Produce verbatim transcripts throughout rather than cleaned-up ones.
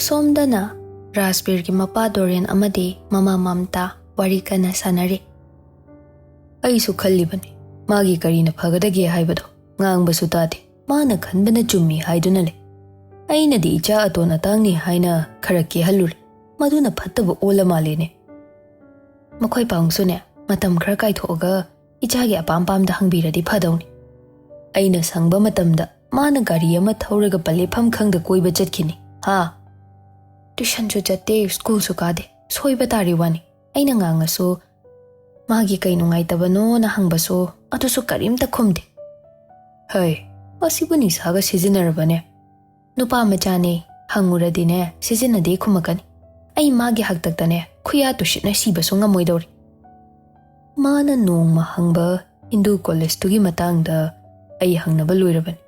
ꯁꯣꯝꯗꯅ ꯔꯥꯖꯕꯤꯔꯒꯤ ꯃꯄꯥ ꯗꯣꯔꯦꯟ ꯑꯃꯗꯤ ꯃꯃꯥ ꯃꯝꯇꯥ ꯋꯥꯔꯤ ꯀꯟꯅ ꯁꯥꯟꯅꯔꯤ꯫ ꯑꯩꯁꯨ ꯈꯜꯂꯤꯕꯅꯤ, ꯃꯥꯒꯤ ꯀꯔꯤꯅ ꯐꯒꯗꯒꯦ ꯍꯥꯏꯕꯗꯣ꯫ ꯉꯥꯡꯕꯁꯨ ꯇꯥꯗꯦ꯫ ꯃꯥꯅ ꯈꯟꯕꯅ ꯆꯨꯝꯃꯤ ꯍꯥꯏꯗꯨꯅ ꯂꯩ꯫ ꯑꯩꯅꯗꯤ ꯏꯆꯥ ꯑꯇꯣꯟ ꯑꯇꯥꯡꯅꯤ ꯍꯥꯏꯅ ꯈꯔ ꯀꯦꯍꯜꯂꯨꯔꯦ꯫ ꯃꯗꯨꯅ ꯐꯠꯇꯕ ꯑꯣꯜꯂ ꯃꯥꯜꯂꯦꯅꯦ꯫ ꯃꯈꯣꯏ ꯄꯥꯎꯁꯨꯅꯦ, ꯃꯇꯝ ꯈꯔ ꯀꯥꯏꯊꯣꯛꯑꯒ ꯏꯆꯥꯒꯤ ꯑꯄꯥꯝ ꯄꯥꯝꯗ ꯍꯪꯕꯤꯔꯗꯤ ꯐꯗꯧꯅꯤ꯫ ꯑꯩꯅ ꯁꯪꯕ ꯃꯇꯝꯗ ꯃꯥꯅ ꯒꯥꯔꯤ ꯑꯃ ꯊꯧꯔꯒ ꯄꯂꯦꯐꯝ ꯈꯪꯗ ꯀꯣꯏꯕ ꯆꯠꯈꯤꯅꯤ꯫ ꯍꯥ? ꯇ꯭ꯌꯨꯁꯟꯁꯨ ꯆꯠꯇꯦ, ꯁ꯭ꯀꯨꯜꯁꯨ ꯀꯥꯗꯦ꯫ ꯁꯣꯏꯕ ꯇꯥꯔꯤ ꯋꯥꯅꯤ꯫ ꯑꯩꯅ ꯉꯥꯡꯉꯁꯨ, ꯃꯥꯒꯤ ꯀꯩ ꯅꯨꯡꯉꯥꯏꯇꯕꯅꯣꯅ ꯍꯪꯕꯁꯨ, ꯑꯗꯨꯁꯨ ꯀꯔꯤꯝꯇ ꯈꯨꯝꯗꯦ꯫ ꯍꯩ, ꯃꯁꯤꯕꯨ ꯅꯤꯁꯥꯒ ꯁꯤꯖꯤꯟꯅꯔꯕꯅꯦ? ꯅꯨꯄꯥ ꯃꯆꯥꯅꯦ, ꯍꯪꯉꯨꯔꯗꯤꯅꯦ, ꯁꯤꯖꯤꯟꯅꯗꯦ ꯈꯨꯝꯃꯛꯀꯅꯤ꯫ ꯑꯩ ꯃꯥꯒꯤ ꯍꯥꯛꯇꯛꯇꯅꯦ, ꯈꯨꯌꯥ ꯇꯨꯁꯤꯠꯅ ꯁꯤꯕꯁꯨ ꯉꯝꯃꯣꯏꯗꯧꯔꯤ꯫ ꯃꯥꯅ ꯅꯣꯡꯃ ꯍꯪꯕ ꯍꯤꯟꯗꯨ ꯀꯣꯂꯦꯖꯇꯨꯒꯤ ꯃꯇꯥꯡꯗ ꯑꯩ ꯍꯪꯅꯕ ꯂꯣꯏꯔꯕꯅꯤ꯫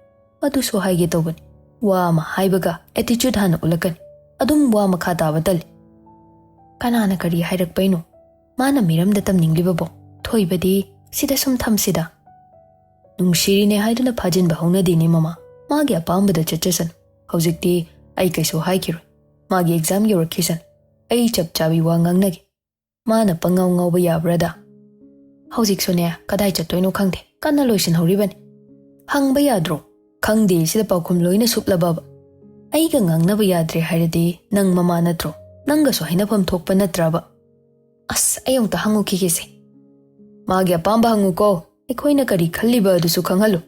ꯑꯗꯨꯁꯨ ꯍꯥꯏꯒꯦ ꯇꯧꯕꯅꯤ꯫ ꯋꯥ ꯑꯃ ꯍꯥꯏꯕꯒ attitude ꯍꯥꯟꯅ ꯎꯠꯂꯛꯀꯅꯤ꯫ ꯑꯗꯨꯝ ꯋꯥ ꯃꯈꯥ ꯇꯥꯕ ꯇꯜꯂꯤ꯫ ꯀꯅꯥꯅ ꯀꯔꯤ ꯍꯥꯏꯔꯛꯄꯩꯅꯣ? ꯃꯥꯅ ꯃꯤꯔꯝꯗ ꯇꯝꯅꯤꯡꯂꯤꯕꯕꯣ? ꯊꯣꯏꯕꯗꯤ ꯁꯤꯗ ꯁꯨꯝ ꯊꯝꯁꯤꯗ꯫ ꯅꯨꯡꯁꯤꯔꯤꯅꯦ ꯍꯥꯏꯗꯨꯅ ꯐꯥꯖꯤꯟꯕ ꯍꯧꯅꯗꯦꯅꯦ ꯃꯃꯥ꯫ ꯃꯥꯒꯤ ꯑꯄꯥꯝꯕꯗ ꯆꯠꯆꯁꯅꯨ꯫ ꯍꯧꯖꯤꯛꯇꯤ ꯑꯩ ꯀꯩꯁꯨ ꯍꯥꯏꯈꯤꯔꯣꯏ꯫ ꯃꯥꯒꯤ exam ꯌꯧꯔꯛꯈꯤꯁꯅꯨ꯫ ꯑꯩ ꯆꯞ ꯆꯥꯕꯤ ꯋꯥ ꯉꯥꯡꯅꯒꯦ꯫ ꯃꯥꯅ ꯄꯪꯉꯥꯎ ꯉꯥꯎꯕ ꯌꯥꯕ꯭ꯔꯥꯗ? ꯍꯧꯖꯤꯛꯁꯨꯅꯦ, ꯀꯗꯥꯏ ꯆꯠꯇꯣꯏꯅꯣ ꯈꯪꯗꯦ꯫ ꯀꯟꯅ ꯂꯣꯏꯁꯤꯟꯍꯧꯔꯤꯕꯅꯤ꯫ ꯍꯪꯕ ꯌꯥꯗ꯭ꯔꯣ? ꯈꯪꯗꯦ ꯁꯤꯗ ꯄꯥꯎꯈꯨꯝ ꯂꯣꯏꯅ ꯁꯨꯞꯂꯕꯕ? ꯑꯩꯒ ꯉꯥꯡꯅꯕ ꯌꯥꯗ꯭ꯔꯦ ꯍꯥꯏꯔꯗꯤ ꯅꯪ ꯃꯃꯥ ꯅꯠꯇ꯭ꯔꯣ? ꯅꯪꯒꯁꯨ ꯍꯥꯏꯅꯐꯝ ꯊꯣꯛꯄ ꯅꯠꯇ꯭ꯔꯕ? ꯑꯁ, ꯑꯩ ꯑꯃꯨꯛꯇ ꯍꯪꯉꯨꯈꯤꯒꯦꯁꯦ꯫ ꯃꯥꯒꯤ ꯑꯄꯥꯝꯕ ꯍꯪꯉꯨꯀꯣ꯫ ꯑꯩꯈꯣꯏꯅ ꯀꯔꯤ ꯈꯜꯂꯤꯕ ꯑꯗꯨꯁꯨ ꯈꯪꯍꯜꯂꯨ꯫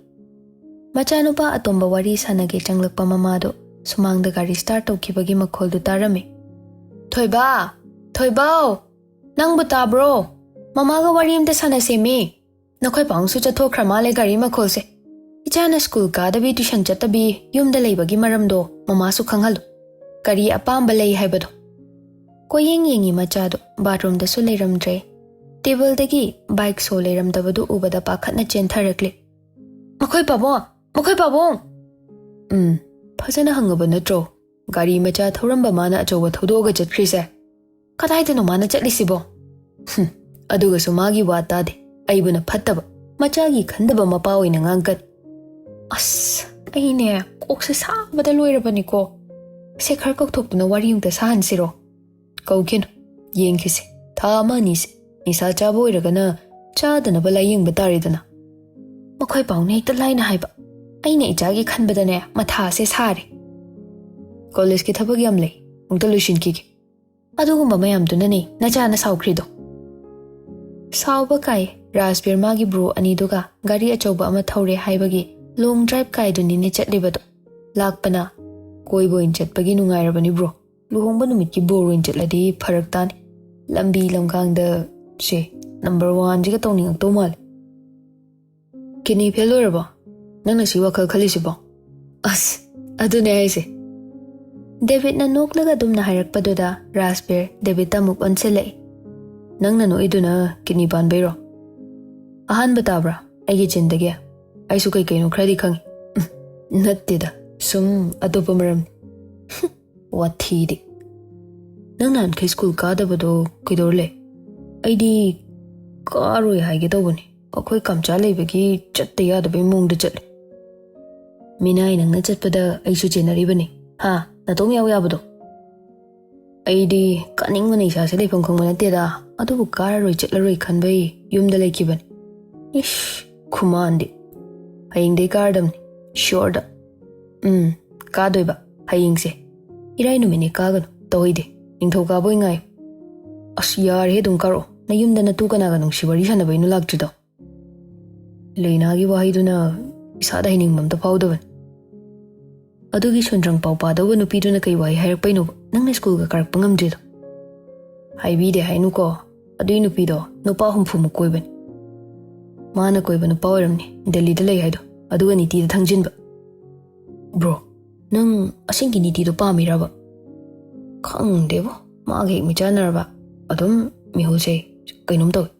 ꯃꯆꯥꯅꯨꯄꯥ ꯑꯇꯣꯝꯕ ꯋꯥꯔꯤ ꯁꯥꯟꯅꯒꯦ ꯆꯪꯂꯛꯄ ꯃꯃꯥꯗꯨ ꯁꯨꯃꯥꯡꯗ ꯒꯥꯔꯤ start ꯇꯧꯈꯤꯕꯒꯤ ꯃꯈꯣꯜꯗꯨ ꯇꯥꯔꯝꯃꯤ꯫ ꯊꯣꯏꯕ! ꯊꯣꯏꯕꯥꯎ! ꯅꯪꯕꯨ ꯇꯥꯕ꯭ꯔꯣ? ꯃꯃꯥꯒ ꯋꯥꯔꯤ ꯑꯝꯇ ꯁꯥꯟꯅꯁꯦꯃꯤ꯫ ꯅꯈꯣꯏ ꯄꯥꯎꯡꯁꯨ ꯆꯠꯊꯣꯛꯈ꯭ꯔ ꯃꯥꯜꯂꯦ ꯒꯥꯔꯤ ꯃꯈꯣꯜꯁꯦ꯫ ꯏꯆꯥꯅ ꯁ꯭ꯀꯨꯜ ꯀꯥꯗꯕꯤ ꯇ꯭ꯌꯨꯁꯟ ꯆꯠꯇꯕꯤ ꯌꯨꯝꯗ ꯂꯩꯕꯒꯤ ꯃꯔꯝꯗꯣ ꯃꯃꯥꯁꯨ ꯈꯪꯍꯜꯂꯨ꯫ ꯀꯔꯤ ꯑꯄꯥꯝꯕ ꯂꯩ ꯍꯥꯏꯕꯗꯣ꯫ ꯀꯣꯏꯌꯦꯡ ꯌꯦꯡꯉꯤ ꯃꯆꯥꯗꯣ ꯕꯥꯠꯔꯨꯝꯗꯁꯨ ꯂꯩꯔꯝꯗ꯭ꯔꯦ꯫ ꯇꯦꯕꯜꯗꯒꯤ ꯕꯥꯏꯛ ꯁꯣ ꯂꯩꯔꯝꯗꯕꯗꯨ ꯎꯕꯗ ꯄꯥꯈꯠꯅ ꯆꯦꯟꯊꯔꯛꯂꯦ꯫ "ꯃꯈꯣꯏ ꯄꯥꯕꯨꯡ! ꯃꯈꯣꯏ ꯄꯥꯕꯨꯡ!" "ꯎꯝ, ꯐꯖꯅ ꯍꯪꯉꯕ ꯅꯠꯇ꯭ꯔꯣ? ꯒꯥꯔꯤ ꯃꯆꯥ ꯊꯧꯔꯝꯕ ꯃꯥꯅ ꯑꯆꯧꯕ ꯊꯧꯗꯣꯛꯑꯒ ꯆꯠꯈ꯭ꯔꯤꯁꯦ꯫ ꯀꯗꯥꯏꯗꯅꯣ ꯃꯥꯅ ꯆꯠꯂꯤꯁꯤꯕꯣ?" "ꯍꯨꯝ, ꯑꯗꯨꯒꯁꯨ ꯃꯥꯒꯤ ꯋꯥ ꯇꯥꯗꯦ꯫ ꯑꯩꯕꯨꯅ ꯐꯠꯇꯕ, ꯃꯆꯥꯒꯤ ꯈꯟꯗꯕ ꯃꯄꯥ ꯑꯣꯏꯅ ꯉꯥꯡꯒꯅꯤ꯫ ꯑꯁ, ꯑꯩꯅꯦ ꯀꯣꯛꯁꯦ ꯁꯥꯕꯗ ꯂꯣꯏꯔꯕꯅꯤꯀꯣ꯫ ꯁꯦꯈꯔ ꯀꯧꯊꯣꯛꯇꯨꯅ ꯋꯥꯔꯤ ꯑꯃꯨꯛꯇ ꯁꯥꯍꯟꯁꯤꯔꯣ? ꯀꯧꯈꯤꯅꯨ꯫ ꯌꯦꯡꯈꯤꯁꯦ꯫ ꯊꯥ ꯑꯃ ꯑꯅꯤꯁꯦ ꯅꯤꯁꯥ ꯆꯥꯕ ꯑꯣꯏꯔꯒꯅ ꯆꯥꯗꯅꯕ ꯂꯥꯏꯌꯦꯡꯕ ꯇꯥꯔꯦꯗꯅ꯫ ꯃꯈꯣꯏ ꯄꯥꯎꯅ ꯍꯦꯛꯇ ꯂꯥꯏꯅ ꯍꯥꯏꯕ꯫ ꯑꯩꯅ ꯏꯆꯥꯒꯤ ꯈꯟꯕꯗꯅꯦ ꯃꯊꯥꯁꯦ ꯁꯥꯔꯦ꯫ ꯀꯣꯂꯦꯖꯀꯤ ꯊꯕꯛ ꯌꯥꯝ ꯂꯩ, ꯑꯃꯨꯛꯇ ꯂꯣꯏꯁꯤꯟꯈꯤꯒꯦ꯫ ꯑꯗꯨꯒꯨꯝꯕ ꯃꯌꯥꯝꯗꯨꯅꯅꯦ ꯅꯆꯥꯅ ꯁꯥꯎꯈ꯭ꯔꯤꯗꯣ꯫ ꯁꯥꯎꯕ ꯀꯥꯏ꯫ ꯔꯥꯖꯕꯤꯔ ꯃꯥꯒꯤ ꯕ꯭ꯔꯣ ꯑꯅꯤꯗꯨꯒ ꯒꯥꯔꯤ ꯑꯆꯧꯕ ꯑꯃ ꯊꯧꯔꯦ ꯍꯥꯏꯕꯒꯤ ꯂꯣꯡ ꯗ꯭ꯔꯥꯏꯚ ꯀꯥꯏꯗꯨꯅꯤꯅꯦ ꯆꯠꯂꯤꯕꯗꯣ꯫ ꯂꯥꯛꯄꯅ ꯀꯣꯏꯕ ꯑꯣꯏꯅ ꯆꯠꯄꯒꯤ ꯅꯨꯡꯉꯥꯏꯔꯕꯅꯤ ꯕ꯭ꯔꯣ꯫ ꯂꯨꯍꯣꯡꯕ ꯅꯨꯃꯤꯠꯀꯤ ꯕꯣꯔ ꯑꯣꯏꯅ ꯆꯠꯂꯗꯤ ꯐꯔꯛ ꯇꯥꯅꯤ꯫ ꯂꯝꯕꯤ ꯂꯝꯈꯥꯡꯗ ꯁꯦ ꯅꯝꯕꯔ ꯋꯥꯟꯁꯤꯒ ꯇꯧꯅꯤꯡꯉꯛꯇꯧ ꯃꯥꯜꯂꯦ꯫ ꯀꯤꯗꯅꯤ ꯐꯦꯜ ꯑꯣꯏꯔꯕꯣ? ꯅꯪꯅ ꯁꯤ ꯋꯥꯈꯜ ꯈꯜꯂꯤꯁꯤꯕꯣ? ꯑꯁ, ꯑꯗꯨꯅꯦ ꯍꯥꯏꯁꯦ꯫ ꯗꯦꯕꯤꯠꯅ ꯅꯣꯛꯂꯒ ꯑꯗꯨꯝꯅ ꯍꯥꯏꯔꯛꯄꯗꯨꯗ ꯔꯥꯖꯕꯤꯔ ꯗꯦꯕꯤꯠꯇ ꯑꯃꯨꯛ ꯑꯣꯟꯁꯤꯜꯂꯛꯏ꯫ ꯅꯪꯅ ꯅꯣꯛꯏꯗꯨꯅ ꯀꯤꯗꯅꯤ ꯄꯥꯟꯕꯩꯔꯣ? ꯑꯍꯥꯟꯕ ꯇꯥꯕ꯭ꯔꯥ ꯑꯩꯒꯤ ꯆꯤꯟꯗꯒꯤ? ꯑꯩꯁꯨ ꯀꯩ ꯀꯩꯅꯣ ꯈꯔꯗꯤ ꯈꯪꯉꯤ꯫ ꯎꯝ, ꯅꯠꯇꯦꯗ, ꯁꯨꯝ ꯑꯇꯣꯞꯄ ꯃꯔꯝꯅꯤ꯫ ꯋꯥꯊꯤꯗꯤ꯫ ꯅꯪ ꯅꯍꯥꯟꯈꯩ ꯁ꯭ꯀꯨꯜ ꯀꯥꯗꯕꯗꯣ ꯀꯩꯗꯧꯔ ꯂꯩ? ꯑꯩꯗꯤ ꯀꯥꯔꯣꯏ ꯍꯥꯏꯒꯦ ꯇꯧꯕꯅꯤ꯫ ꯑꯩꯈꯣꯏ ꯀꯝꯆꯥ ꯂꯩꯕꯒꯤ ꯆꯠꯇ ꯌꯥꯗꯕꯩ ꯃꯑꯣꯡꯗ ꯆꯠꯂꯤ꯫ ꯃꯤꯅꯥꯏ ꯅꯪꯅ ꯆꯠꯄꯗ ꯑꯩꯁꯨ ꯆꯦꯟꯅꯔꯤꯕꯅꯤ꯫ ꯍꯥ? ꯅꯇꯣꯝ ꯌꯥꯎ ꯌꯥꯕꯗꯣ? ꯑꯩꯗꯤ ꯀꯥꯅꯤꯡꯕꯅ ꯏꯁꯥꯁꯦ ꯂꯩꯐꯝ ꯈꯪꯕ ꯅꯠꯇꯦꯗ꯫ ꯑꯗꯨꯕꯨ ꯀꯥꯔꯔꯣꯏ ꯆꯠꯂꯔꯣꯏ ꯈꯟꯕꯩ ꯌꯨꯝꯗ ꯂꯩꯈꯤꯕꯅꯤ꯫ ꯏꯁ, ꯈꯨꯃꯥꯟꯗꯤ꯫ ꯍꯌꯦꯡꯗꯩ ꯀꯥꯔꯗꯝꯅꯤ꯫ ꯁꯤꯌꯣꯔꯗ꯫ ꯎꯝ, ꯀꯥꯗꯣꯏꯕ꯫ ꯍꯌꯦꯡꯁꯦ꯫ ꯏꯔꯥꯏ ꯅꯨꯃꯤꯠꯅꯤ ꯀꯥꯒꯅꯨ꯫ ꯇꯧꯍꯩꯗꯦ꯫ ꯅꯤꯡꯊꯧꯀꯥꯕ ꯑꯣꯏ ꯉꯥꯏꯌꯨ꯫ ꯑꯁ, ꯌꯥꯔꯦꯍꯦ, ꯑꯗꯨꯝ ꯀꯥꯔꯛꯑꯣ꯫ ꯅꯌꯨꯝꯗ ꯅꯇꯨ ꯀꯅꯥꯒ ꯅꯨꯡꯁꯤ ꯋꯥꯔꯤ ꯁꯥꯟꯅꯕꯩꯅꯣ ꯂꯥꯛꯇ꯭ꯔꯤꯗꯣ? ꯂꯩꯅꯥꯒꯤ ꯋꯥꯍꯩꯗꯨꯅ ꯏꯁꯥꯗ ꯍꯩꯅꯤꯡꯕ ꯑꯝꯇ ꯐꯥꯎꯗꯕꯅꯤ꯫ ꯑꯗꯨꯒꯤ ꯁꯨꯟꯗ꯭ꯔꯪ ꯄꯥꯎ ꯄꯥꯗꯧꯕ ꯅꯨꯄꯤꯗꯨꯅ ꯀꯩ ꯋꯥꯍꯩ ꯍꯥꯏꯔꯛꯄꯩꯅꯣꯕ ꯅꯪꯅ ꯁ꯭ꯀꯨꯜꯒ ꯀꯥꯔꯛꯄ ꯉꯝꯗ꯭ꯔꯤꯗꯣ? ꯍꯥꯏꯕꯤꯗꯦ ꯍꯥꯏꯅꯨꯀꯣ꯫ ꯑꯗꯨꯏ ꯅꯨꯄꯤꯗꯣ ꯅꯨꯄꯥ ꯍꯨꯝꯐꯨꯃꯨꯛ ꯀꯣꯏꯕꯅꯤ꯫ ꯃꯥꯅ ꯀꯣꯏꯕ ꯅꯨꯄꯥ ꯑꯣꯏꯔꯝꯅꯤ ꯗꯦꯜꯂꯤꯗ ꯂꯩ ꯍꯥꯏꯗꯣ, ꯑꯗꯨꯒ ꯅꯤꯇꯤꯗ ꯊꯪꯖꯤꯟꯕ꯫ ꯕ꯭ꯔꯣ, ꯅꯪ ꯑꯁꯦꯡꯒꯤ ꯅꯤꯇꯤꯗꯣ ꯄꯥꯝꯃꯤꯔꯕ? ꯈꯪꯗꯦꯕꯣ, ꯃꯥꯒ ꯍꯦꯛ ꯃꯤꯆꯥꯟꯅꯔꯕ ꯑꯗꯨꯝ ꯃꯤꯍꯨꯜꯁꯦ ꯀꯩꯅꯣꯝ ꯇꯧꯏ꯫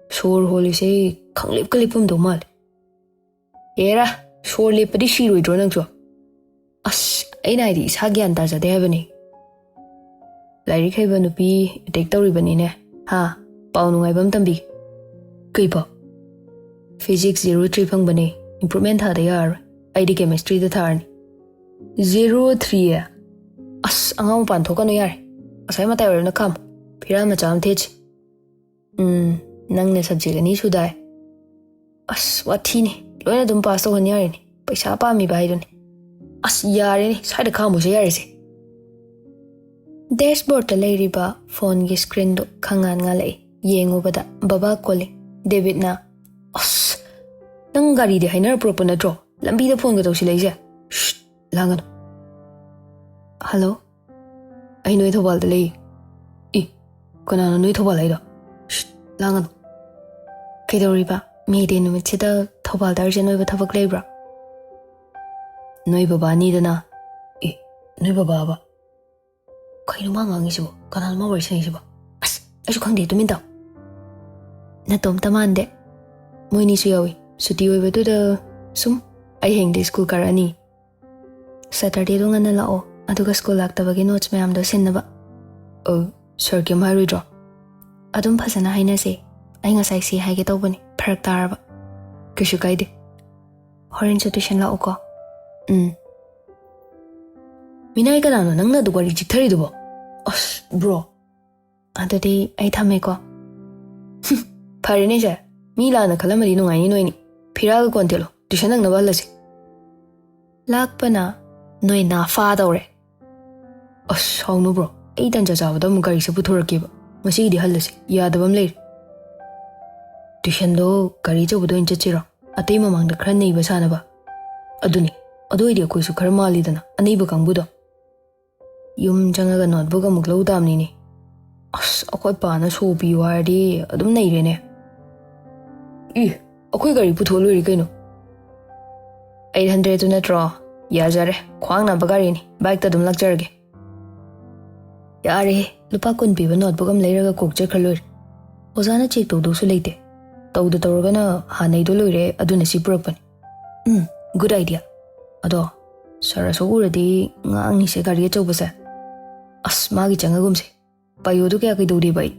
ꯁꯣꯔ ꯍꯣꯜꯂꯤꯁꯦ ꯈꯪꯂꯦꯞꯀ ꯂꯦꯞꯄꯝꯗꯧ ꯃꯥꯜꯂꯦ꯫ ꯑꯦꯔꯥ, ꯁꯣꯔ ꯂꯦꯞꯄꯗꯤ ꯁꯤꯔꯣꯏꯗ꯭ꯔꯣ ꯅꯪꯁꯨ? ꯑꯁ, ꯑꯩꯅ ꯍꯥꯏꯗꯤ ꯏꯁꯥ ꯒ꯭ꯌꯥꯟ ꯇꯥꯖꯗꯦ ꯍꯥꯏꯕꯅꯤ꯫ ꯂꯥꯏꯔꯤꯛ ꯍꯩꯕ ꯅꯨꯄꯤ ꯑꯦꯇꯦꯛ ꯇꯧꯔꯤꯕꯅꯤꯅꯦ꯫ ꯍꯥ? ꯄꯥꯎ ꯅꯨꯡꯉꯥꯏꯕ ꯑꯃ ꯇꯝꯕꯤꯒꯦ꯫ ꯀꯩ ꯄꯥꯎ? ꯐꯤꯖꯤꯛꯁ ꯖꯦꯔꯣ ꯊ꯭ꯔꯤ ꯐꯪꯕꯅꯦ꯫ ꯏꯝꯄ꯭ꯔꯨꯚꯃꯦꯟ ꯊꯥꯗ ꯌꯥꯔꯔꯣꯏ꯫ ꯑꯩꯗꯤ ꯀꯦꯃꯤꯁꯇ꯭ꯔꯤꯗ ꯊꯥꯔꯅꯤ꯫ Zero three? ꯑꯁ, ꯑꯉꯥꯡ ꯃꯄꯥꯟ ꯊꯣꯛꯀꯅꯨ ꯌꯥꯔꯦ꯫ ꯉꯁꯥꯏ ꯃꯇꯥꯏ ꯑꯣꯏꯔꯝꯅ ꯈꯥꯝꯃꯨ꯫ ꯐꯤꯔꯥꯜ ꯃꯆꯥ ꯑꯃ ꯊꯦꯠꯁꯤ꯫ ꯎꯝ, ꯅꯪꯅ subject ꯑꯅꯤ ꯁꯨꯗꯥꯏ꯫ ꯑꯁ, ꯋꯥꯊꯤꯅꯤ꯫ ꯂꯣꯏꯅ ꯑꯗꯨꯝ pass ꯇꯧꯍꯟ ꯌꯥꯔꯦꯅꯦ꯫ ꯄꯩꯁꯥ ꯄꯥꯝꯃꯤꯕ ꯍꯥꯏꯗꯨꯅꯤ꯫ ꯑꯁ, ꯌꯥꯔꯦꯅꯦ꯫ ꯁ꯭ꯋꯥꯏꯗ ꯈꯥꯝꯃꯨꯁꯦ ꯌꯥꯔꯦꯁꯦ꯫ Dashboardꯇ ꯂꯩꯔꯤꯕ phoneꯒꯤ screenꯗꯣ ꯈꯪꯉꯥꯟ ꯉꯥꯜꯂꯛꯏ꯫ ꯌꯦꯡꯉꯨꯕꯗ ꯕꯕꯥ calling꯫ ꯗꯦꯕꯤꯠꯅ, "ꯑꯁ, ꯅꯪ ꯒꯥꯔꯤꯗꯤ ꯍꯥꯏꯅꯔ ꯄꯨꯔꯛꯄ ꯅꯠꯇ꯭ꯔꯣ? ꯂꯝꯕꯤꯗ phoneꯒ ꯇꯧꯁꯤꯜꯂꯛꯏꯁꯦ? ꯁ꯭ꯁ, ꯂꯥꯡꯒꯅꯨ꯫" "ꯍꯜꯂꯣ? ꯑꯩ ꯅꯣꯏ ꯊꯧꯕꯥꯜꯗ ꯂꯩ꯫" "ꯏ, ꯀꯅꯥꯅꯣ ꯅꯣꯏ ꯊꯧꯕꯥꯜ ꯍꯥꯏꯗꯣ? ꯁ꯭ꯁ, ꯂꯥꯡꯒꯅꯨ꯫" "ꯀꯩꯗꯧꯔꯤꯕ? May Day ꯅꯨꯃꯤꯠꯁꯤꯗ ꯊꯧꯕꯥꯜꯗ urgent ꯑꯣꯏꯕ ꯊꯕꯛ ꯂꯩꯕ꯭ꯔꯥ?" "ꯅꯣꯏ ꯕꯕꯥꯅꯤꯗꯅ꯫" "ꯏ, ꯅꯣꯏ ꯕꯕꯥꯕ? ꯀꯩꯅꯣ ꯃꯥ ꯉꯥꯡꯉꯤꯁꯤꯕꯣ? ꯀꯅꯥꯅꯣ ꯃꯥ ꯋꯥꯔꯤ ꯁꯥꯟꯅꯩꯁꯤꯕꯣ? ꯑꯁ, ꯑꯩꯁꯨ ꯈꯪꯗꯦ, ꯇꯨꯃꯤꯟ ꯇꯥꯎ꯫" "ꯅꯇꯣꯝꯇ ꯃꯥꯟꯗꯦ꯫ ꯃꯣꯏꯅꯤꯁꯨ ꯌꯥꯎꯏ꯫ ꯁꯨꯇꯤ ꯑꯣꯏꯕꯗꯨꯗ ꯁꯨꯝ ꯑꯩ ꯍꯌꯦꯡꯗꯤ school ꯀꯥꯔꯛꯑꯅꯤ꯫ Saturdayꯗꯣ ꯉꯟꯅ ꯂꯥꯛꯑꯣ, ꯑꯗꯨꯒ school ꯂꯥꯛꯇꯕꯒꯤ notes ꯃꯌꯥꯝꯗꯣ ꯁꯤꯟꯅꯕ꯫" "ꯑ, sir ꯀꯩꯝ ꯍꯥꯏꯔꯣꯏꯗ꯭ꯔꯣ?" "ꯑꯗꯨꯝ ꯐꯖꯅ ꯍꯥꯏꯅꯁꯦ꯫ ꯑꯩ ꯉꯁꯥꯏ ꯁꯤ ꯍꯥꯏꯒꯦ ꯇꯧꯕꯅꯤ, ꯐꯔꯛ ꯇꯥꯔꯕ꯫" "ꯀꯩꯁꯨ ꯀꯥꯏꯗꯦ꯫ ꯍꯣꯔꯦꯟꯁꯨ tuition ꯂꯥꯛꯎꯀꯣ꯫" "ꯎꯝ꯫" "ꯃꯤꯅꯥꯏ ꯀꯅꯥꯅꯣ ꯅꯪꯅ ꯑꯗꯨ ꯋꯥꯔꯤ ꯆꯤꯛꯊꯔꯤꯗꯨꯕꯣ? ꯑꯁ, bro꯫" "ꯑꯗꯨꯗꯤ ꯑꯩ ꯊꯝꯃꯦꯀꯣ꯫" "ꯐꯔꯦꯅꯦ ꯁꯦ, ꯃꯤ ꯂꯥꯟꯅ ꯈꯜꯂꯝꯃꯗꯤ ꯅꯨꯡꯉꯥꯏꯅꯤ ꯅꯣꯏꯅꯤ꯫ ꯐꯤꯔꯥꯜꯒ ꯀꯣꯟ ꯊꯦꯠꯂꯣ, tuition ꯅꯪꯅꯕ ꯍꯜꯂꯁꯤ꯫" ꯂꯥꯛꯄꯅ ꯅꯣꯏ ꯅꯥꯐꯥ ꯇꯧꯔꯦ꯫ "ꯑꯁ, ꯁꯥꯎꯅꯨ bro, ꯑꯩ ꯇꯟꯖꯥ ꯆꯥꯕꯗ ꯑꯃꯨꯛ ꯒꯥꯔꯤꯁꯦ ꯄꯨꯊꯣꯔꯛꯀꯦꯕ꯫ ꯉꯁꯤꯒꯤꯗꯤ ꯍꯜꯂꯁꯤ, ꯌꯥꯗꯕ ꯑꯃ ꯂꯩꯔꯦ꯫" "Tuitionꯗꯣ ꯒꯥꯔꯤ ꯑꯆꯧꯕꯗ ꯑꯣꯏꯅ ꯆꯠꯁꯤꯔꯣ? ꯑꯇꯩ ꯃꯃꯥꯡꯗ ꯈꯔ ꯅꯩꯕ ꯁꯥꯅꯕ꯫" "ꯑꯗꯨꯅꯤ, ꯑꯗꯨ ꯑꯣꯏꯗꯤ ꯑꯩꯈꯣꯏꯁꯨ ꯈꯔ ꯃꯥꯜꯂꯤꯗꯅ, ꯑꯅꯩꯕ ꯀꯥꯡꯕꯨꯗꯣ꯫" ꯌꯨꯝ ꯆꯪꯉꯒ notebook ꯑꯃꯨꯛ ꯂꯧ ꯇꯥꯕꯅꯤꯅꯦ꯫ ꯑꯁ, ꯑꯩꯈꯣꯏ ꯄꯥꯅ ꯁꯣ ꯄꯤꯌꯨ ꯍꯥꯏꯔꯗꯤ ꯑꯗꯨꯝ ꯅꯩꯔꯦꯅꯦ꯫ "ꯏ, ꯑꯩꯈꯣꯏ ꯒꯥꯔꯤ ꯄꯨꯊꯣꯛꯑ ꯂꯣꯏꯔꯦ ꯀꯩꯅꯣ꯫" "Eight hundredꯇꯨ ꯅꯠꯇ꯭ꯔꯣ? ꯌꯥꯖꯔꯦ, ꯈ꯭ꯋꯥꯡ ꯅꯥꯕ ꯒꯥꯔꯤꯅꯤ, bikeꯇ ꯑꯗꯨꯝ ꯂꯥꯛꯆꯔꯒꯦ꯫" "ꯌꯥꯔꯦꯍꯦ, ꯂꯨꯄꯥ ꯀꯨꯟ ꯄꯤꯕ notebook ꯑꯃ ꯂꯩꯔꯒ ꯀꯣꯛ ꯆꯠꯈ꯭ꯔ ꯂꯣꯏꯔꯦ꯫ ꯑꯣꯖꯥꯅ check ꯇꯧꯗꯧꯁꯨ ꯂꯩꯇꯦ꯫ ꯇꯧꯗ ꯇꯧꯔꯒꯅ ꯍꯥꯟꯅꯩꯗꯣ ꯂꯣꯏꯔꯦ, ꯑꯗꯨꯅ ꯁꯤ ꯄꯨꯔꯛꯄꯅꯤ꯫" "ꯎꯝ, good idea꯫ ꯑꯗꯣ sir ꯑꯁꯨꯛ ꯎꯔꯗꯤ ꯉꯥꯡꯅꯤꯁꯦ ꯒꯥꯔꯤ ꯑꯆꯧꯕꯁꯦ꯫ ꯑꯁ, ꯃꯥꯒꯤ ꯆꯪꯉꯒꯨꯝꯁꯦ꯫ ꯄꯥꯏꯌꯣꯗꯨ ꯀꯌꯥ ꯀꯩꯗꯧꯗꯦꯕ ꯑꯩ꯫"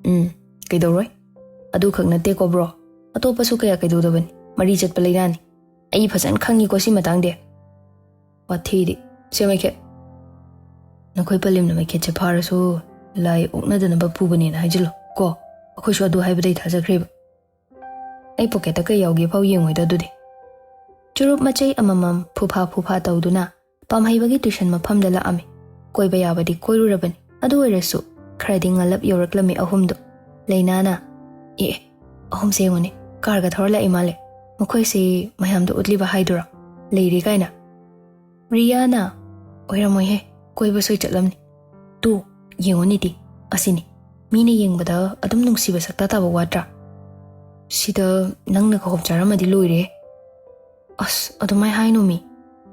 "ꯎꯝ, ꯀꯩꯗꯧꯔꯣꯏ꯫ ꯑꯗꯨꯈꯛ ꯅꯠꯇꯦꯀꯣ bro, ꯑꯇꯣꯞꯄꯁꯨ ꯀꯌꯥ ꯀꯩꯗꯧꯗꯕꯅꯤ꯫ ꯃꯔꯤ ꯆꯠꯄ ꯂꯩꯅꯥꯅꯤ꯫ ꯑꯩ ꯐꯖꯅ ꯈꯪꯉꯤꯀꯣ ꯁꯤ ꯃꯇꯥꯡꯗꯤ꯫" "ꯋꯥꯊꯤꯗꯤ꯫ ꯁꯦ ꯃꯩꯈꯦꯠ, ꯅꯈꯣꯏ ꯄꯂꯦꯝꯅ ꯃꯩꯈꯦꯠꯁꯦ ꯐꯥꯔꯁꯨ ꯂꯥꯏ ꯑꯣꯛꯅꯗꯅꯕ ꯄꯨꯕꯅꯦꯅ ꯍꯥꯏꯖꯤꯜꯂꯣ ꯀꯣ꯫ ꯑꯩꯈꯣꯏꯁꯨ ꯑꯗꯨ ꯍꯥꯏꯕꯗꯩ ꯊꯥꯖꯈ꯭ꯔꯦꯕ꯫ ꯑꯩ ꯄꯣꯀꯦꯠꯇ ꯀꯩ ꯌꯥꯎꯒꯦ ꯐꯥꯎ ꯌꯦꯡꯉꯣꯏꯗ ꯑꯗꯨꯗꯤ꯫ ꯆꯨꯔꯨꯞ ꯃꯆꯩ ꯑꯃꯃꯝ ꯐꯨꯐꯥ ꯐꯨꯐꯥ ꯇꯧꯗꯨꯅ ꯄꯥꯝꯍꯩꯕꯒꯤ ꯇꯨꯏꯁꯟ ꯃꯐꯝꯗ ꯂꯥꯛꯑꯝꯃꯤ꯫ ꯀꯣꯏꯕ ꯌꯥꯕꯗꯤ ꯀꯣꯏꯔꯨꯔꯕꯅꯤ, ꯑꯗꯨ ꯑꯣꯏꯔꯁꯨ ꯈꯔꯗꯤ ꯉꯜꯂꯞ ꯌꯧꯔꯛꯂꯝꯃꯤ ꯑꯍꯨꯝꯗꯣ꯫ ꯂꯩꯅꯥꯅ, "ꯑꯦ ꯑꯦ, ꯑꯍꯨꯝꯁꯦ ꯌꯦꯡꯉꯨꯅꯦ, ꯀꯥꯔꯒ ꯊꯧꯔ ꯂꯥꯛꯏ ꯃꯥꯜꯂꯦ꯫ ꯃꯈꯣꯏꯁꯤ ꯃꯌꯥꯝꯗ ꯎꯠꯂꯤꯕ ꯍꯥꯏꯗꯨꯔꯣ? ꯂꯩꯔꯤ ꯀꯥꯏꯅ?" ꯔꯤꯌꯥꯅ, "ꯑꯣꯏꯔꯝꯃꯣꯏꯍꯦ, ꯀꯣꯏꯕ ꯁꯣꯏ ꯆꯠꯂꯝꯅꯤ꯫ ꯇꯨ, ꯌꯦꯡꯉꯨꯅꯦ ꯇꯤ, ꯑꯁꯤꯅꯤ꯫ ꯃꯤꯅ ꯌꯦꯡꯕꯗ ꯑꯗꯨꯝ ꯅꯨꯡꯁꯤꯕ ꯁꯛꯇꯥ ꯇꯥꯕ ꯋꯥꯠꯇ꯭ꯔꯥ? ꯁꯤꯗ ꯅꯪꯅ ꯀꯍꯣꯞ ꯆꯥꯔꯝꯃꯗꯤ ꯂꯣꯏꯔꯦ꯫ ꯑꯁ, ꯑꯗꯨꯃꯥꯏ ꯍꯥꯏꯅꯣ ꯃꯤ꯫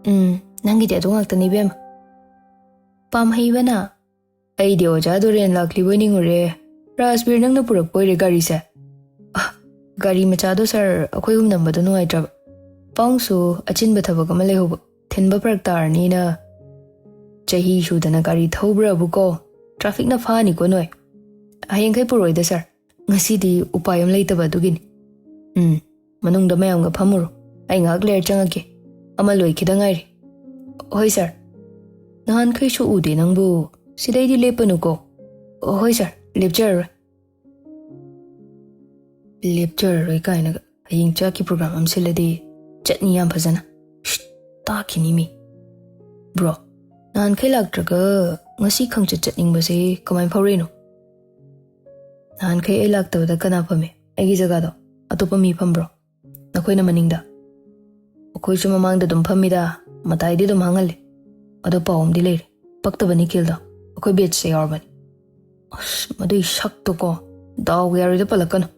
ꯎꯝ, ꯅꯪꯒꯤꯗꯤ ꯑꯗꯨ ꯉꯥꯛꯇꯅꯤ ꯏꯕꯦꯝꯃ꯫" ꯄꯥꯝꯍꯩꯕꯅ, "ꯑꯩꯗꯤ ꯑꯣꯖꯥ ꯗꯣꯔꯦꯟ ꯂꯥꯛꯂꯤꯕꯣꯏ ꯅꯤꯡꯉꯨꯔꯦ꯫ ꯔꯥꯖꯕꯤꯔ ꯅꯪꯅ ꯄꯨꯔꯛꯄ ꯑꯣꯏꯔꯦ ꯒꯥꯔꯤꯁꯦ?" "ꯑ, ꯒꯥꯔꯤ ꯃꯆꯥꯗꯣ ꯁꯥꯔ, ꯑꯩꯈꯣꯏ ꯑꯍꯨꯝ ꯅꯝꯕꯗꯣ ꯅꯨꯡꯉꯥꯏꯇ꯭ꯔꯕ꯫ ꯄꯥꯎꯡꯁꯨ ꯑꯆꯤꯟꯕ ꯊꯕꯛ ꯑꯃ ꯂꯩꯍꯧꯕ, ꯊꯤꯟꯕ ꯐꯔꯛ ꯇꯥꯔꯅꯤꯅ꯫ ꯆꯍꯤ ꯁꯨꯗꯅ ꯒꯥꯔꯤ ꯊꯧꯕ꯭ꯔꯕꯨ ꯀꯣ, ꯇ꯭ꯔꯥꯐꯤꯛꯅ ꯐꯥꯅꯤꯀꯣ ꯅꯣꯏ꯫ ꯍꯌꯦꯡꯈꯩ ꯄꯨꯔꯛꯑꯣꯏꯗ ꯁꯥꯔ, ꯉꯁꯤꯗꯤ ꯎꯄꯥꯏ ꯑꯃ ꯂꯩꯇꯕ ꯑꯗꯨꯒꯤꯅꯤ꯫ ꯎꯝ, ꯃꯅꯨꯡꯗ ꯃꯌꯥꯝꯒ ꯐꯝꯃꯨꯔꯣ, ꯑꯩ ꯉꯥꯏꯍꯥꯛ ꯂꯩꯔ ꯆꯪꯉꯛꯀꯦ꯫ ꯑꯃ ꯂꯣꯏꯈꯤꯗ ꯉꯥꯏꯔꯤ꯫" "ꯍꯣꯏ ꯁꯥꯔ꯫ ꯅꯍꯥꯟꯈꯩꯁꯨ ꯎꯗꯦ ꯅꯪꯕꯨ, ꯁꯤꯗꯩꯗꯤ ꯂꯦꯞꯄꯅꯨꯀꯣ꯫" "ꯍꯣꯏ ꯁꯥꯔ, ꯂꯦꯞꯆꯔꯔꯣꯏ꯫" "ꯂꯦꯞꯆꯔꯔꯣꯏ" ꯀꯥꯏꯅꯒ꯫ ꯍꯌꯦꯡ ꯆꯥꯛꯀꯤ ꯄ꯭ꯔꯣꯒ꯭ꯔꯥꯝ ꯑꯃ ꯁꯤꯜꯂꯗꯤ ꯆꯠꯅꯤ ꯌꯥꯝ ꯐꯖꯅ꯫ ꯁꯤꯠ, ꯇꯥꯈꯤꯅꯤ ꯃꯤ꯫ "ꯕ꯭ꯔꯣ, ꯅꯍꯥꯟꯈꯩ ꯂꯥꯛꯇ꯭ꯔꯒ ꯉꯁꯤ ꯈꯪꯆꯠ ꯆꯠꯅꯤꯡꯕꯁꯦ ꯀꯃꯥꯏꯅ ꯐꯥꯎꯔꯛꯏꯅꯣ?" "ꯅꯍꯥꯟꯈꯩ ꯑꯩ ꯂꯥꯛꯇꯕꯗ ꯀꯅꯥ ꯐꯝꯃꯦ ꯑꯩꯒꯤ ꯖꯒꯥꯗꯣ? ꯑꯇꯣꯞꯄ ꯃꯤ ꯐꯝꯕ꯭ꯔꯣ?" "ꯅꯈꯣꯏꯅ ꯃꯅꯤꯡꯗ?" "ꯑꯩꯈꯣꯏꯁꯨ ꯃꯃꯥꯡꯗ ꯑꯗꯨꯝ ꯐꯝꯃꯤꯗ, ꯃꯇꯥꯏꯗꯤ ꯑꯗꯨꯝ ꯍꯥꯡꯍꯜꯂꯤ꯫ ꯑꯗꯣ ꯄꯥꯎ ꯑꯃꯗꯤ ꯂꯩꯔꯦ, ꯄꯛꯇꯕ ꯅꯤꯈꯤꯜꯗꯣ ꯑꯩꯈꯣꯏ ꯕꯦꯠꯁꯇ ꯌꯥꯎꯔꯕꯅꯤ꯫" ꯑꯁ, ꯃꯗꯨꯏ ꯁꯛꯇꯣꯀꯣ, ꯗꯥꯎꯒ ꯌꯥꯔꯣꯏꯗ ꯄꯜꯂꯛꯀꯅꯨ꯫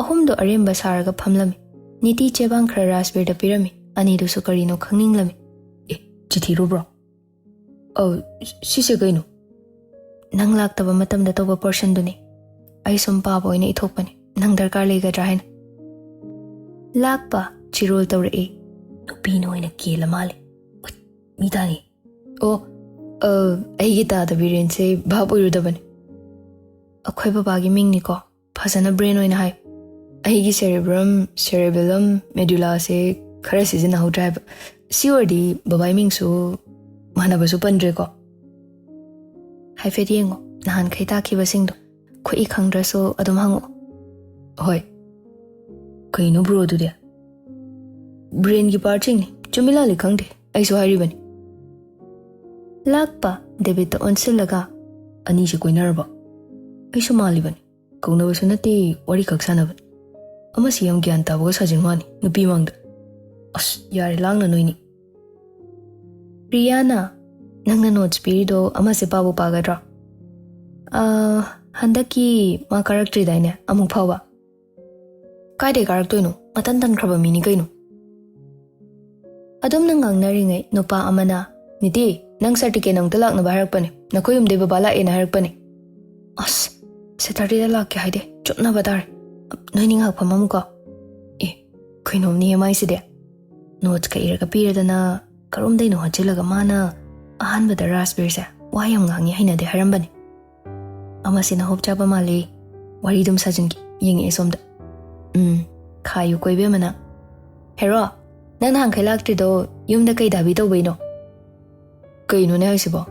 ꯑꯍꯨꯝꯗꯣ ꯑꯔꯦꯝꯕ ꯁꯥꯔꯒ ꯐꯝꯂꯝꯃꯤ꯫ ꯅꯤꯇꯤ ꯆꯦꯕꯥꯡ ꯈꯔ ꯔꯥꯖꯕꯤꯔꯗ ꯄꯤꯔꯝꯃꯤ꯫ ꯑꯅꯤꯗꯨꯁꯨ ꯀꯔꯤꯅꯣ ꯈꯪꯅꯤꯡꯂꯝꯃꯤ꯫ "ꯑꯦ, ꯆꯤꯊꯤꯔꯣ ꯕ꯭ꯔꯣ?" "ꯑꯧ, ꯁꯤꯁꯦ ꯀꯩꯅꯣ?" "ꯅꯪ ꯂꯥꯛꯇꯕ ꯃꯇꯝꯗ ꯇꯧꯕ ꯄꯣꯔꯁꯟꯗꯨꯅꯤ꯫ ꯑꯩ ꯁꯨꯝ ꯄꯥꯕ ꯑꯣꯏꯅ ꯏꯊꯣꯛꯄꯅꯤ, ꯅꯪ ꯗꯔꯀꯥꯔ ꯂꯩꯒꯗ꯭ꯔꯥ ꯍꯥꯏꯅ꯫" ꯂꯥꯛꯄ ꯆꯤꯔꯣꯜ ꯇꯧꯔꯛꯏ꯫ ꯅꯨꯄꯤꯅ ꯑꯣꯏꯅ ꯀꯦꯜꯂ ꯃꯥꯜꯂꯤ꯫ ꯎꯏ, ꯃꯤ ꯇꯥꯅꯤ꯫ "ꯑꯣ, ꯑ, ꯑꯩꯒꯤ ꯇꯥꯗ ꯕꯤꯔꯦꯟꯁꯦ ꯚꯥꯞ ꯑꯣꯏꯔꯨꯗꯕꯅꯤ꯫ ꯑꯩꯈꯣꯏ ꯕꯕꯥꯒꯤ ꯃꯤꯡꯅꯤꯀꯣ, ꯐꯖꯅ ꯕ꯭ꯔꯦꯟ ꯑꯣꯏꯅ ꯍꯥꯏ꯫ ꯑꯩꯒꯤ ꯁꯦꯔꯦꯕ꯭ꯔꯝ, ꯁꯦꯔꯦꯕꯦꯂꯝ, ꯃꯦꯗꯨꯂꯥꯁꯦ ꯈꯔ ꯁꯤꯖꯤꯟꯅꯍꯧꯗ꯭ꯔꯦ ꯍꯥꯏꯕ꯫ ꯁꯤ ꯑꯣꯏꯔꯗꯤ ꯕꯕꯥꯒꯤ ꯃꯤꯡꯁꯨ ꯃꯥꯟꯅꯕꯁꯨ ꯄꯟꯗ꯭ꯔꯦꯀꯣ꯫ ꯍꯥꯏꯐꯦꯠ ꯌꯦꯡꯉꯣ, ꯅꯍꯥꯟꯈꯩ ꯇꯥꯛꯈꯤꯕꯁꯤꯡꯗꯣ꯫ ꯈꯨꯠꯏ ꯈꯪꯗ꯭ꯔꯁꯨ ꯑꯗꯨꯝ ꯍꯪꯉꯛꯑꯣ꯫ ꯍꯣꯏ꯫ ꯀꯩꯅꯣ ꯕ꯭ꯔꯣ ꯑꯗꯨꯗꯤ? ꯕ꯭ꯔꯦꯟꯒꯤ ꯄꯥꯔꯠꯁꯤꯡꯅꯤ꯫ ꯆꯨꯝꯃꯤ ꯂꯥꯜꯂꯤ ꯈꯪꯗꯦ, ꯑꯩꯁꯨ ꯍꯥꯏꯔꯤꯕꯅꯤ꯫ ꯂꯥꯛꯄ ꯗꯦꯕꯤꯠꯇ ꯑꯣꯟꯁꯤꯜꯂꯒ, "ꯑꯅꯤꯁꯤ ꯀꯣꯏꯅꯔꯕꯣ?" "ꯑꯩꯁꯨ ꯃꯥꯜꯂꯤꯕꯅꯤ꯫ ꯀꯧꯅꯕꯁꯨ ꯅꯠꯇꯦ, ꯋꯥꯔꯤꯈꯛ ꯁꯥꯟꯅꯕꯅꯤ꯫ ꯑꯃꯁꯤ ꯌꯥꯝ ꯒ꯭ꯌꯥꯟ ꯇꯥꯕꯒ ꯁꯥꯖꯤꯟ ꯋꯥꯅꯤ, ꯅꯨꯄꯤ ꯃꯥꯡꯗ꯫ ꯑꯁ, ꯌꯥꯔꯦ, ꯂꯥꯡꯅ ꯅꯣꯏꯅꯤ꯫" "ꯔꯤꯌꯥꯅ, ꯅꯪꯅ ꯅꯣꯠꯁ ꯄꯤꯔꯤꯗꯣ ꯑꯃꯁꯦ ꯄꯥꯕꯨ ꯄꯥꯒꯗ꯭ꯔꯣ?" "ꯑꯥ, ꯍꯟꯗꯛꯀꯤ ꯃꯥ ꯀꯥꯔꯛꯇ꯭ꯔꯤꯗꯥꯏꯅꯦ ꯑꯃꯨꯛ ꯐꯥꯎꯕ?" "ꯀꯥꯏꯗꯩ ꯀꯥꯔꯛꯇꯣꯏꯅꯣ? ꯃꯇꯟ ꯇꯟꯈ꯭ꯔꯕ ꯃꯤꯅꯤ ꯀꯩꯅꯣ꯫" ꯑꯗꯨꯝꯅ ꯉꯥꯡꯅꯔꯤꯉꯩ ꯅꯨꯄꯥ ꯑꯃꯅ, "ꯅꯤꯇꯤ, ꯅꯪ ꯁꯥꯔꯇꯤꯐꯤꯀꯦꯠ ꯑꯃꯨꯛꯇ ꯂꯥꯛꯅꯕ ꯍꯥꯏꯔꯛꯄꯅꯦ, ꯅꯈꯣꯏ ꯌꯨꯝꯗꯩ ꯕꯕꯥ ꯂꯥꯛꯑꯦꯅ ꯍꯥꯏꯔꯛꯄꯅꯦ꯫" "ꯑꯁ, ꯁꯦꯇꯔꯗꯦꯗ ꯂꯥꯛꯀꯦ ꯍꯥꯏꯗꯦ, ꯆꯨꯞꯅꯕ ꯇꯥꯔꯦ꯫ ꯅꯣꯏꯅꯤ ꯉꯥꯏꯍꯥꯛ ꯐꯝꯃꯝꯃꯨꯀꯣ꯫" ꯑꯦ, ꯀꯩꯅꯣꯝꯅꯤꯍꯦ ꯃꯥꯏꯁꯤꯗꯤ꯫ ꯅꯣꯠꯁꯀ ꯏꯔꯒ ꯄꯤꯔꯗꯅ ꯀꯔꯣꯝꯗꯩꯅꯣ ꯍꯣꯠꯆꯤꯜꯂꯒ ꯃꯥꯅ ꯑꯍꯥꯟꯕꯗ ꯔꯥꯖꯕꯤꯔꯁꯦ ꯋꯥ ꯌꯥꯝ ꯉꯥꯡꯉꯤ ꯍꯩꯅꯗꯦ ꯍꯥꯏꯔꯝꯕꯅꯦ꯫ ꯑꯃꯁꯤꯅ ꯍꯣꯞ ꯆꯥꯕ ꯃꯥꯜꯂꯤ꯫ ꯋꯥꯔꯤ ꯑꯗꯨꯝ ꯁꯥꯖꯤꯟꯈꯤ꯫ ꯌꯦꯡꯉꯛꯑꯦ ꯁꯣꯝꯗ꯫ "ꯎꯝ, ꯈꯥꯏꯌꯨ ꯀꯣꯏꯕꯦꯝꯃꯅ꯫ ꯍꯦꯔꯣ, ꯅꯪ ꯅꯍꯥꯟꯈꯩ ꯂꯥꯛꯇ꯭ꯔꯤꯗꯣ ꯌꯨꯝꯗ ꯀꯩ ꯗꯥꯕꯤ ꯇꯧꯕꯩꯅꯣ?" "ꯀꯩꯅꯣꯅꯦ ꯍꯥꯏꯁꯤꯕꯣ?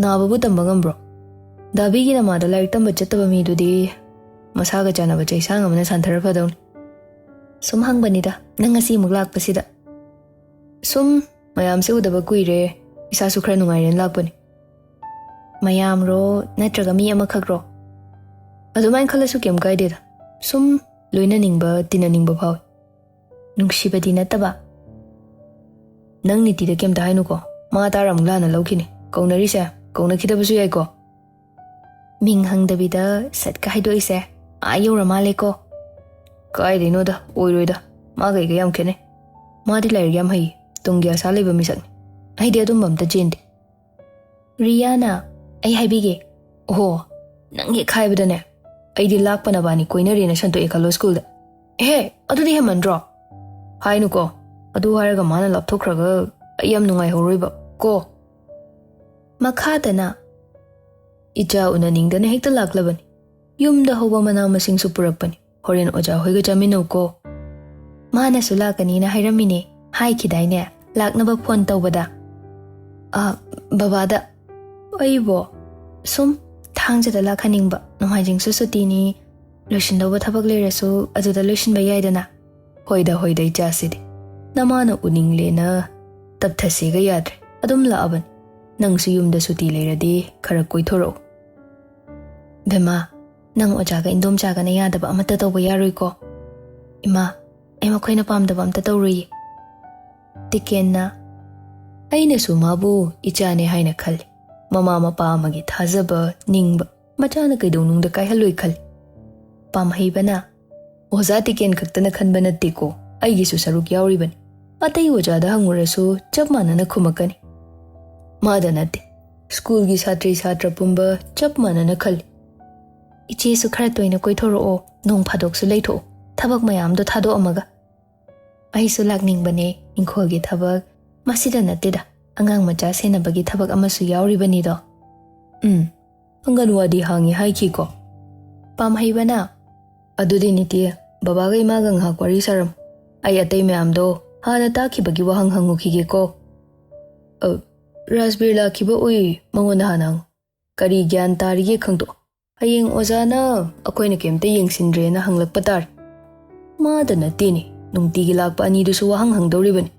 ꯅꯥꯕꯕꯨ ꯇꯝꯕ ꯉꯝꯕ꯭ꯔꯣ? ꯗꯥꯕꯤꯒꯤ ꯅꯃꯥꯗ ꯂꯥꯏꯔꯤꯛ ꯇꯝꯕ ꯆꯠꯇꯕ ꯃꯤꯗꯨꯗꯤ ꯃꯁꯥꯒ ꯆꯥꯟꯅꯕ ꯆꯩꯁꯥꯡ ꯑꯃꯅ ꯁꯥꯟꯊꯔ ꯐꯗꯧꯅꯤ꯫" "ꯁꯨꯝ ꯍꯪꯕꯅꯤꯗ, ꯅꯪ ꯉꯁꯤ ꯑꯃꯨꯛ ꯂꯥꯛꯄꯁꯤꯗ꯫" "ꯁꯨꯝ ꯃꯌꯥꯝꯁꯦ ꯎꯗꯕ ꯀꯨꯏꯔꯦ, ꯏꯁꯥꯁꯨ ꯈꯔ ꯅꯨꯡꯉꯥꯏꯔꯦꯅ ꯂꯥꯛꯄꯅꯤ꯫" "ꯃꯌꯥꯝꯔꯣ, ꯅꯠꯇ꯭ꯔꯒ ꯃꯤ ꯑꯃꯈꯛꯔꯣ?" "ꯑꯗꯨꯃꯥꯏꯅ ꯈꯜꯂꯁꯨ ꯀꯩꯝ ꯀꯥꯏꯗꯦꯗ꯫ ꯁꯨꯝ ꯂꯣꯏꯅꯅꯤꯡꯕ, ꯇꯤꯟꯅꯅꯤꯡꯕ ꯐꯥꯎꯏ꯫ ꯅꯨꯡꯁꯤꯕꯗꯤ ꯅꯠꯇꯕ꯫" "ꯅꯪ ꯅꯤꯇꯤꯗ ꯀꯩꯝꯇ ꯍꯥꯏꯅꯨꯀꯣ꯫ ꯃꯥ ꯇꯥꯔ ꯑꯃꯨꯛ ꯂꯥꯟꯅ ꯂꯧꯈꯤꯅꯤ꯫ ꯀꯧꯅꯔꯤꯁꯦ ꯀꯧꯅꯈꯤꯗꯕꯁꯨ ꯌꯥꯏꯀꯣ꯫" ꯃꯤꯡ ꯍꯪꯗꯕꯤꯗ ꯁꯠꯀ ꯍꯥꯏꯗꯣꯛꯏꯁꯦ ꯑꯥ ꯌꯧꯔ ꯃꯥꯜꯂꯦꯀꯣ꯫ "ꯀꯥꯏꯗꯩꯅꯣꯗ, ꯑꯣꯏꯔꯣꯏꯗ꯫ ꯃꯥꯒ ꯑꯩꯒ ꯌꯥꯝ ꯈꯦꯠꯅꯩ꯫ ꯃꯥꯗꯤ ꯂꯥꯏꯔꯤꯛ ꯌꯥꯝ ꯍꯩ, ꯇꯨꯡꯒꯤ ꯑꯁꯥ ꯂꯩꯕ ꯃꯤꯁꯛꯅꯤ꯫ ꯑꯩꯗꯤ ꯑꯗꯨꯝꯕ ꯑꯝꯇ ꯆꯦꯟꯗꯦ꯫" "ꯔꯤꯌꯥꯅ, ꯑꯩ ꯍꯥꯏꯕꯤꯒꯦ꯫" "ꯑꯣꯍꯣ, ꯅꯪ ꯍꯦꯛ ꯍꯥꯏꯕꯗꯅꯦ, ꯑꯩꯗꯤ ꯂꯥꯛꯄ ꯅꯕꯥꯅꯤ ꯀꯣꯏꯅꯔꯦꯅ ꯁꯟꯇꯣꯛꯑꯦ ꯈꯜꯂꯣ ꯁ꯭ꯀꯨꯜꯗ꯫ ꯑꯦꯍꯦ, ꯑꯗꯨꯗꯤ ꯍꯦꯟꯃꯟꯗ꯭ꯔꯣ?" "ꯍꯥꯏꯅꯨꯀꯣ, ꯑꯗꯨ ꯍꯥꯏꯔꯒ ꯃꯥꯅ ꯂꯥꯞꯊꯣꯛꯈ꯭ꯔꯒ ꯑꯩ ꯌꯥꯝ ꯅꯨꯡꯉꯥꯏꯍꯧꯔꯣꯏꯕ ꯀꯣ꯫" ꯃꯈꯥꯗꯅ, "ꯏꯆꯥ ꯎꯅꯅꯤꯡꯗꯅ ꯍꯦꯛꯇ ꯂꯥꯛꯂꯕꯅꯤ꯫ ꯌꯨꯝꯗ ꯍꯧꯕ ꯃꯅꯥ ꯃꯁꯤꯡꯁꯨ ꯄꯨꯔꯛꯄꯅꯤ꯫ ꯍꯣꯔꯦꯟ ꯑꯣꯖꯥ ꯍꯣꯏꯒ ꯆꯥꯃꯤꯟꯅꯧꯀꯣ꯫" "ꯃꯥꯅꯁꯨ ꯂꯥꯛꯀꯅꯤꯅ ꯍꯥꯏꯔꯝꯃꯤꯅꯦ, ꯍꯥꯏꯈꯤꯗꯥꯏꯅꯦ ꯂꯥꯛꯅꯕ ꯐꯣꯟ ꯇꯧꯕꯗ?" "ꯑ, ꯕꯕꯥꯗ꯫" "ꯑꯩꯕꯣ?" ꯁꯨꯝ ꯊꯥꯡꯖꯗ ꯂꯥꯛꯍꯟꯅꯤꯡꯕ, ꯅꯣꯡꯃꯥꯏꯖꯤꯡꯁꯨ ꯁꯨꯇꯤꯅꯤ, ꯂꯣꯏꯁꯤꯟꯗꯧꯕ ꯊꯕꯛ ꯂꯩꯔꯁꯨ ꯑꯗꯨꯗ ꯂꯣꯏꯁꯤꯟꯕ ꯌꯥꯏꯗꯅ꯫ ꯍꯣꯏꯗ ꯍꯣꯏꯗ ꯏꯆꯥꯁꯤꯗꯤ, ꯅꯃꯥꯅ ꯎꯅꯤꯡꯂꯦꯅ ꯇꯞꯊꯁꯦꯒ ꯌꯥꯗ꯭ꯔꯦ, ꯑꯗꯨꯝ ꯂꯥꯛꯑꯕꯅꯤ꯫ ꯅꯪꯁꯨ ꯌꯨꯝꯗ ꯁꯨꯇꯤ ꯂꯩꯔꯗꯤ ꯈꯔ ꯀꯣꯏꯊꯣꯔꯛꯎ꯫ ꯕꯦꯝꯃ, ꯅꯪ ꯑꯣꯖꯥꯒ ꯏꯟꯗꯣꯝꯆꯥꯒꯅ ꯌꯥꯗꯕ ꯑꯃꯠꯇ ꯇꯧꯕ ꯌꯥꯔꯣꯏꯀꯣ? ꯏꯃꯥ, ꯑꯩ ꯃꯈꯣꯏꯅ ꯄꯥꯝꯗꯕ ꯑꯝꯇ ꯇꯧꯔꯣꯏꯌꯦ꯫ ꯇꯤꯀꯦꯟꯅ, ꯑꯩꯅꯁꯨ ꯃꯥꯕꯨ ꯏꯆꯥꯅꯦ ꯍꯥꯏꯅ ꯈꯜꯂꯤ꯫ ꯃꯃꯥ ꯃꯄꯥ ꯑꯃꯒꯤ ꯊꯥꯖꯕ, ꯅꯤꯡꯕ ꯃꯆꯥꯅ ꯀꯩꯗꯧꯅꯨꯡꯗ ꯀꯥꯏꯍꯜꯂꯣꯏ ꯈꯜꯂꯤ꯫ ꯄꯥꯝꯍꯩꯕꯅ, ꯑꯣꯖꯥ ꯇꯤꯀꯦꯟ ꯈꯛꯇꯅ ꯈꯟꯕ ꯅꯠꯇꯦꯀꯣ, ꯑꯩꯒꯤꯁꯨ ꯁꯔꯨꯛ ꯌꯥꯎꯔꯤꯕꯅꯤ꯫ ꯑꯇꯩ ꯑꯣꯖꯥꯗ ꯍꯪꯉꯨꯔꯁꯨ ꯆꯞ ꯃꯥꯟꯅꯅ ꯈꯨꯝꯃꯛꯀꯅꯤ꯫ ꯃꯥꯗ ꯅꯠꯇꯦ, ꯁ꯭ꯀꯨꯜꯒꯤ ꯁꯥꯇ꯭ꯔꯤ ꯁꯥꯇ꯭ꯔ ꯄꯨꯝꯕ ꯆꯞ ꯃꯥꯟꯅꯅ ꯈꯜꯂꯤ꯫ ꯏꯆꯦꯁꯨ ꯈꯔ ꯇꯣꯏꯅ ꯀꯣꯏꯊꯣꯔꯛꯑꯣ, ꯅꯣꯡ ꯐꯥꯗꯣꯛꯁꯨ ꯂꯩꯊꯣꯛꯑꯣ, ꯊꯕꯛ ꯃꯌꯥꯝꯗꯣ ꯊꯥꯗꯣꯛꯑꯝꯃꯒ꯫ ꯑꯩꯁꯨ ꯂꯥꯛꯅꯤꯡꯕꯅꯦ, ꯏꯪꯈꯣꯜꯒꯤ ꯊꯕꯛ, ꯃꯁꯤꯗ ꯅꯠꯇꯦꯗ, ꯑꯉꯥꯡ ꯃꯆꯥ ꯁꯦꯟꯅꯕꯒꯤ ꯊꯕꯛ ꯑꯃꯁꯨ ꯌꯥꯎꯔꯤꯕꯅꯤꯗꯣ꯫ ꯎꯝ, ꯑꯪꯒꯟꯋꯥꯗꯤ ꯍꯥꯡꯉꯤ ꯍꯥꯏꯈꯤꯀꯣ? ꯄꯥꯝꯍꯩꯕꯅ, ꯑꯗꯨꯗꯤ ꯅꯤꯇꯤ, ꯕꯕꯥꯒ ꯏꯃꯥꯒ ꯉꯥꯏꯍꯥꯛ ꯋꯥꯔꯤ ꯁꯥꯔꯝ꯫ ꯑꯩ ꯑꯇꯩ ꯃꯌꯥꯝꯗꯣ ꯍꯥꯟꯅ ꯇꯥꯛꯈꯤꯕꯒꯤ ꯋꯥꯍꯪ ꯍꯪꯉꯨꯈꯤꯒꯦꯀꯣ꯫ ꯑ, ꯔꯥꯖꯕꯤꯔ ꯂꯥꯛꯈꯤꯕ ꯎꯏ, ꯃꯉꯣꯟꯗ ꯍꯥꯟꯅ ꯍꯪꯉꯨ꯫ ꯀꯔꯤ ꯒ꯭ꯌꯥꯟ ꯇꯥꯔꯤꯒꯦ ꯈꯪꯗꯣꯛ꯫ ꯍꯌꯦꯡ ꯑꯣꯖꯥꯅ ꯑꯩꯈꯣꯏꯅ ꯀꯩꯝꯇ ꯌꯦꯡꯁꯤꯟꯗ꯭ꯔꯦꯅ ꯍꯪꯂꯛꯄ ꯇꯥꯔꯦ꯫ ꯃꯥꯗ ꯅꯠꯇꯦꯅꯦ, ꯅꯨꯡꯇꯤꯒꯤ ꯂꯥꯛꯄ ꯑꯅꯤꯗꯨꯁꯨ ꯋꯥꯍꯪ ꯍꯪꯗꯧꯔꯤꯕꯅꯤ꯫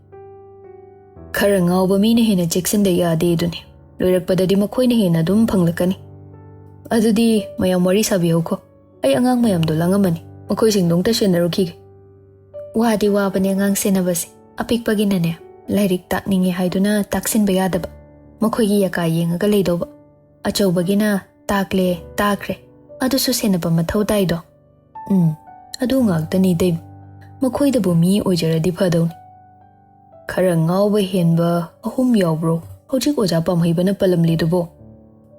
ꯈꯔ ꯉꯥꯎꯕ ꯃꯤꯅ ꯍꯦꯟꯅ ꯆꯦꯛꯁꯤꯟꯗ ꯌꯥꯗꯦ ꯑꯗꯨꯅꯤ꯫ ꯂꯣꯏꯔꯛꯄꯗꯗꯤ ꯃꯈꯣꯏꯅ ꯍꯦꯟꯅ ꯑꯗꯨꯝ ꯐꯪꯂꯛꯀꯅꯤ꯫ ꯑꯗꯨꯗꯤ ꯃꯌꯥꯝ ꯋꯥꯔꯤ ꯁꯥꯕꯤꯍꯧꯀꯣ꯫ ꯑꯩ ꯑꯉꯥꯡ ꯃꯌꯥꯝꯗꯣ ꯂꯥꯡꯉꯝꯃꯅꯤ꯫ ꯃꯈꯣꯏꯁꯤꯡꯗꯣ ꯑꯝꯇ ꯁꯦꯟꯅꯔꯨꯈꯤꯒꯦ꯫ ꯋꯥꯗꯤ ꯋꯥꯕꯅꯦ ꯑꯉꯥꯡ ꯁꯦꯟꯅꯕꯁꯦ꯫ ꯑꯄꯤꯛꯄꯒꯤꯅꯅꯦ, ꯂꯥꯏꯔꯤꯛ ꯇꯥꯛꯅꯤꯡꯉꯦ ꯍꯥꯏꯗꯨꯅ ꯇꯥꯛꯁꯤꯟꯕ ꯌꯥꯗꯕ꯫ ꯃꯈꯣꯏꯒꯤ ꯌꯥꯀꯥ ꯌꯦꯡꯉꯒ ꯂꯩꯗꯧꯕ꯫ ꯑꯆꯧꯕꯒꯤꯅ ꯇꯥꯛꯂꯦ, ꯇꯥꯛꯈ꯭ꯔꯦ꯫ ꯑꯗꯨꯁꯨ ꯁꯦꯟꯅꯕ ꯃꯊꯧ ꯇꯥꯏꯗꯣ꯫ ꯎꯝ, ꯑꯗꯨ ꯉꯥꯛꯇꯅꯤ ꯏꯇꯩꯃ꯫ ꯃꯈꯣꯏꯗꯕꯨ ꯃꯤ ꯑꯣꯏꯖꯔꯗꯤ ꯐꯗꯧꯅꯤ꯫ ꯈꯔ ꯉꯥꯎꯕ ꯍꯦꯟꯕ ꯑꯍꯨꯝ ꯌꯥꯎꯕ꯭ꯔꯣ ꯍꯧꯖꯤꯛ ꯑꯣꯖꯥ ꯄꯥꯝꯍꯩꯕꯅ ꯄꯜꯂꯝꯂꯤꯗꯨꯕꯣ?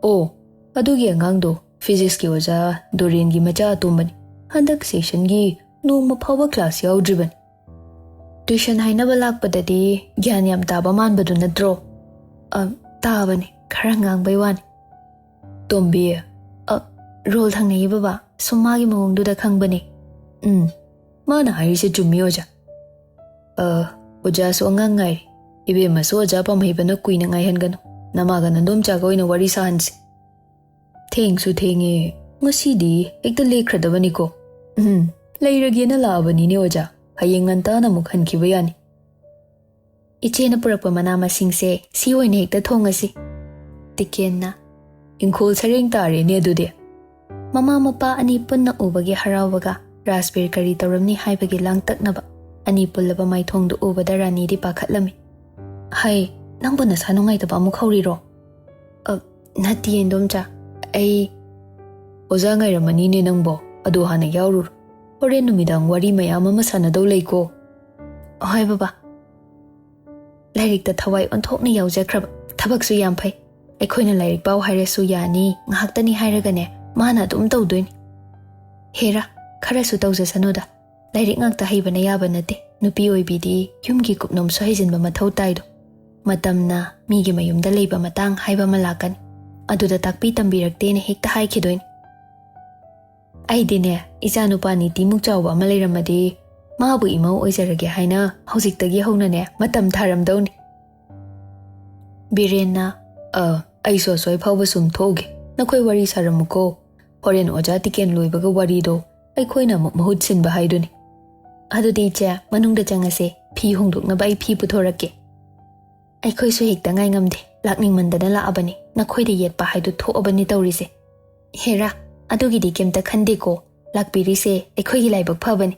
ꯑꯣ, ꯑꯗꯨꯒꯤ ꯑꯉꯥꯡꯗꯣ ꯐꯤꯖꯤꯛꯁꯀꯤ ꯑꯣꯖꯥ ꯗꯣꯔꯦꯟꯒꯤ ꯃꯆꯥ ꯑꯇꯣꯝꯕꯅꯤ꯫ ꯍꯟꯗꯛ ꯁꯦꯁꯟꯒꯤ ꯅꯣꯡꯃ ꯐꯥꯎꯕ ꯀ꯭ꯂꯥꯁ ꯌꯥꯎꯗ꯭ꯔꯤꯕꯅꯤ꯫ ꯇ꯭ꯌꯨꯁꯟ ꯍꯥꯏꯅꯕ ꯂꯥꯛꯄꯗꯗꯤ ꯒ꯭ꯌꯥꯟ ꯌꯥꯝ ꯇꯥꯕ ꯃꯥꯟꯕꯗꯨ ꯅꯠꯇ꯭ꯔꯣ? ꯑ, ꯇꯥꯕꯅꯤ, ꯈꯔ ꯉꯥꯡꯕꯩ ꯋꯥꯅꯤ꯫ ꯇꯣꯝꯕꯤ, ꯑ, ꯔꯣꯜ ꯊꯪꯅꯩꯌꯦ ꯕꯕꯥ, ꯁꯨꯝ ꯃꯥꯒꯤ ꯃꯑꯣꯡꯗꯨꯗ ꯈꯪꯕꯅꯦ꯫ ꯎꯝ, ꯃꯥꯅ ꯍꯥꯏꯔꯤꯁꯦ ꯆꯨꯝꯃꯤ ꯑꯣꯖꯥ꯫ ꯑ, ꯑꯣꯖꯥꯁꯨ ꯑꯉꯥꯡ ꯉꯥꯏꯔꯤ꯫ ꯏꯕꯦꯝꯃꯁꯨ ꯑꯣꯖꯥ ꯄꯥꯝꯍꯩꯕꯅ ꯀꯨꯏꯅ ꯉꯥꯏꯍꯟꯒꯅꯨ꯫ ꯅꯃꯥꯒ ꯅꯗꯣꯝꯆꯥꯒ ꯑꯣꯏꯅ ꯋꯥꯔꯤ ꯁꯥꯍꯟꯁꯤ꯫ "ꯊꯦꯡꯁꯨ ꯊꯦꯡꯉꯦ, ꯉꯁꯤꯗꯤ ꯍꯦꯛꯇ ꯂꯦꯛꯈ꯭ꯔꯗꯕꯅꯤꯀꯣ?" "ꯎꯝ, ꯂꯩꯔꯒꯦꯅ ꯂꯥꯛꯑꯕꯅꯤꯅꯦ ꯑꯣꯖꯥ, ꯍꯌꯦꯡ ꯉꯟꯇꯥꯅ ꯑꯃꯨꯛ ꯍꯟꯈꯤꯕ ꯌꯥꯅꯤ꯫" ꯏꯆꯦꯅ ꯄꯨꯔꯛꯄ ꯃꯅꯥ ꯃꯁꯤꯡꯁꯦ ꯁꯤ ꯑꯣꯏꯅ ꯍꯦꯛꯇ ꯊꯣꯡꯉꯁꯤ꯫ ꯇꯤꯀꯦꯟꯅ, "ꯏꯪꯈꯣꯜ ꯁꯔꯦꯡ ꯇꯥꯔꯦꯅꯦ ꯑꯗꯨꯗꯤ꯫" ꯃꯃꯥ ꯃꯄꯥ ꯑꯅꯤ ꯄꯨꯟꯅ ꯎꯕꯒꯤ ꯍꯔꯥꯎꯕꯒ ꯔꯥꯖꯕꯤꯔ ꯀꯔꯤ ꯇꯧꯔꯝꯅꯤ ꯍꯥꯏꯕꯒꯤ ꯂꯥꯡꯇꯛꯅꯕ ꯑꯅꯤ ꯄꯨꯜꯂꯕ ꯃꯥꯏꯊꯣꯡꯗꯨ ꯎꯕꯗ ꯔꯥꯅꯤꯗꯤ ꯄꯥꯈꯠꯂꯝꯃꯤ꯫ "ꯍꯩ, ꯅꯪꯕꯨ ꯅꯁꯥ ꯅꯨꯡꯉꯥꯏꯇꯕ ꯑꯃꯨꯛ ꯍꯧꯔꯤꯔꯣ?" "ꯑ, ꯅꯠꯇꯤꯌꯦ ꯏꯟꯗꯣꯝꯆꯥ, ꯑꯩ..." "ꯑꯣꯖꯥ ꯉꯥꯏꯔꯝꯃꯅꯤꯅꯦ ꯅꯪꯕꯣ, ꯑꯗꯨ ꯍꯥꯟꯅ ꯌꯥꯎꯔꯨꯔꯣ꯫ ꯍꯣꯔꯦꯟ ꯅꯨꯃꯤꯗꯥꯡ ꯋꯥꯔꯤ ꯃꯌꯥꯝ ꯑꯃ ꯁꯥꯟꯅꯗꯧ ꯂꯩꯀꯣ꯫" "ꯍꯣꯏ ꯕꯕꯥ꯫ ꯂꯥꯏꯔꯤꯛꯇ ꯊꯋꯥꯏ ꯑꯣꯟꯊꯣꯛꯅ ꯌꯥꯎꯖꯈ꯭ꯔꯕ, ꯊꯕꯛꯁꯨ ꯌꯥꯝ ꯐꯩ꯫ ꯑꯩꯈꯣꯏꯅ ꯂꯥꯏꯔꯤꯛ ꯄꯥꯎ ꯍꯥꯏꯔꯁꯨ ꯌꯥꯅꯤ, ꯉꯥꯏꯍꯥꯛꯇꯅꯤ ꯍꯥꯏꯔꯒꯅꯦ, ꯃꯥꯅ ꯑꯗꯨꯝ ꯇꯧꯗꯣꯏꯅꯤ꯫ ꯍꯦꯔꯥ, ꯈꯔꯁꯨ ꯇꯧꯖꯁꯅꯨꯗ꯫ ꯂꯥꯏꯔꯤꯛ ꯉꯥꯛꯇ ꯍꯩꯕꯅ ꯌꯥꯕ ꯅꯠꯇꯦ꯫ ꯅꯨꯄꯤ ꯑꯣꯏꯕꯤꯗꯤ ꯌꯨꯝꯒꯤ ꯀꯨꯞꯅꯣꯝꯁꯨ ꯍꯩꯖꯤꯟꯕ ꯃꯊꯧ ꯇꯥꯏꯗꯣ꯫ ꯃꯇꯝꯅ ꯃꯤꯒꯤ ꯃꯌꯨꯝꯗ ꯂꯩꯕ ꯃꯇꯥꯡ ꯍꯥꯏꯕ ꯑꯃ ꯂꯥꯛꯀꯅꯤ꯫ ꯑꯗꯨꯗ ꯇꯥꯛꯄꯤ ꯇꯝꯕꯤꯔꯛꯇꯦꯅ ꯍꯦꯛꯇ ꯍꯥꯏꯈꯤꯗꯣꯏꯅꯤ꯫" "ꯑꯩꯗꯤꯅꯦ, ꯏꯆꯥ ꯅꯨꯄꯥ ꯅꯤꯇꯤꯃꯨꯛ ꯆꯥꯎꯕ ꯑꯃ ꯂꯩꯔꯝꯃꯗꯤ, ꯃꯥꯕꯨ ꯏꯃꯧ ꯑꯣꯏꯖꯔꯒꯦ ꯍꯥꯏꯅ ꯍꯧꯖꯤꯛꯇꯒꯤ ꯍꯧꯅꯅꯦ ꯃꯇꯝ ꯊꯥꯔꯝꯗꯧꯅꯤ꯫" ꯕꯤꯔꯦꯟꯅ, "ꯑ, ꯑꯩꯁꯨ ꯑꯁ꯭ꯋꯥꯏ ꯐꯥꯎꯕ ꯁꯨꯝ ꯊꯣꯛꯎꯒꯦ꯫ ꯅꯈꯣꯏ ꯋꯥꯔꯤ ꯁꯥꯔꯝꯃꯨꯀꯣ꯫ ꯍꯣꯔꯦꯟ ꯑꯣꯖꯥ ꯇꯤꯀꯦꯟ ꯂꯣꯏꯕꯒ ꯋꯥꯔꯤꯗꯣ ꯑꯩꯈꯣꯏꯅ ꯑꯃꯨꯛ ꯃꯍꯨꯠ ꯁꯤꯟꯕ ꯍꯥꯏꯗꯨꯅꯤ꯫ ꯑꯗꯨꯗꯤ ꯏꯆꯦ, ꯃꯅꯨꯡꯗ ꯆꯪꯉꯁꯦ꯫ ꯐꯤ ꯍꯣꯡꯗꯣꯛꯅꯕ ꯑꯩ ꯐꯤ ꯄꯨꯊꯣꯔꯛꯀꯦ꯫" "ꯑꯩꯈꯣꯏꯁꯨ ꯍꯦꯛꯇ ꯉꯥꯏ ꯉꯝꯗꯦ꯫ ꯂꯥꯛꯅꯤꯡꯃꯟꯗꯅ ꯂꯥꯛꯑꯕꯅꯤ꯫ ꯅꯈꯣꯏꯗ ꯌꯦꯠꯄ ꯍꯥꯏꯗꯨ ꯊꯣꯛꯑꯕꯅꯤ ꯇꯧꯔꯤꯁꯦ꯫" "ꯍꯦꯔꯥ, ꯑꯗꯨꯒꯤꯗꯤ ꯀꯩꯝꯇ ꯈꯟꯗꯦꯀꯣ꯫ ꯂꯥꯛꯄꯤꯔꯤꯁꯦ ꯑꯩꯈꯣꯏꯒꯤ ꯂꯥꯏꯕꯛ ꯐꯕꯅꯤ꯫"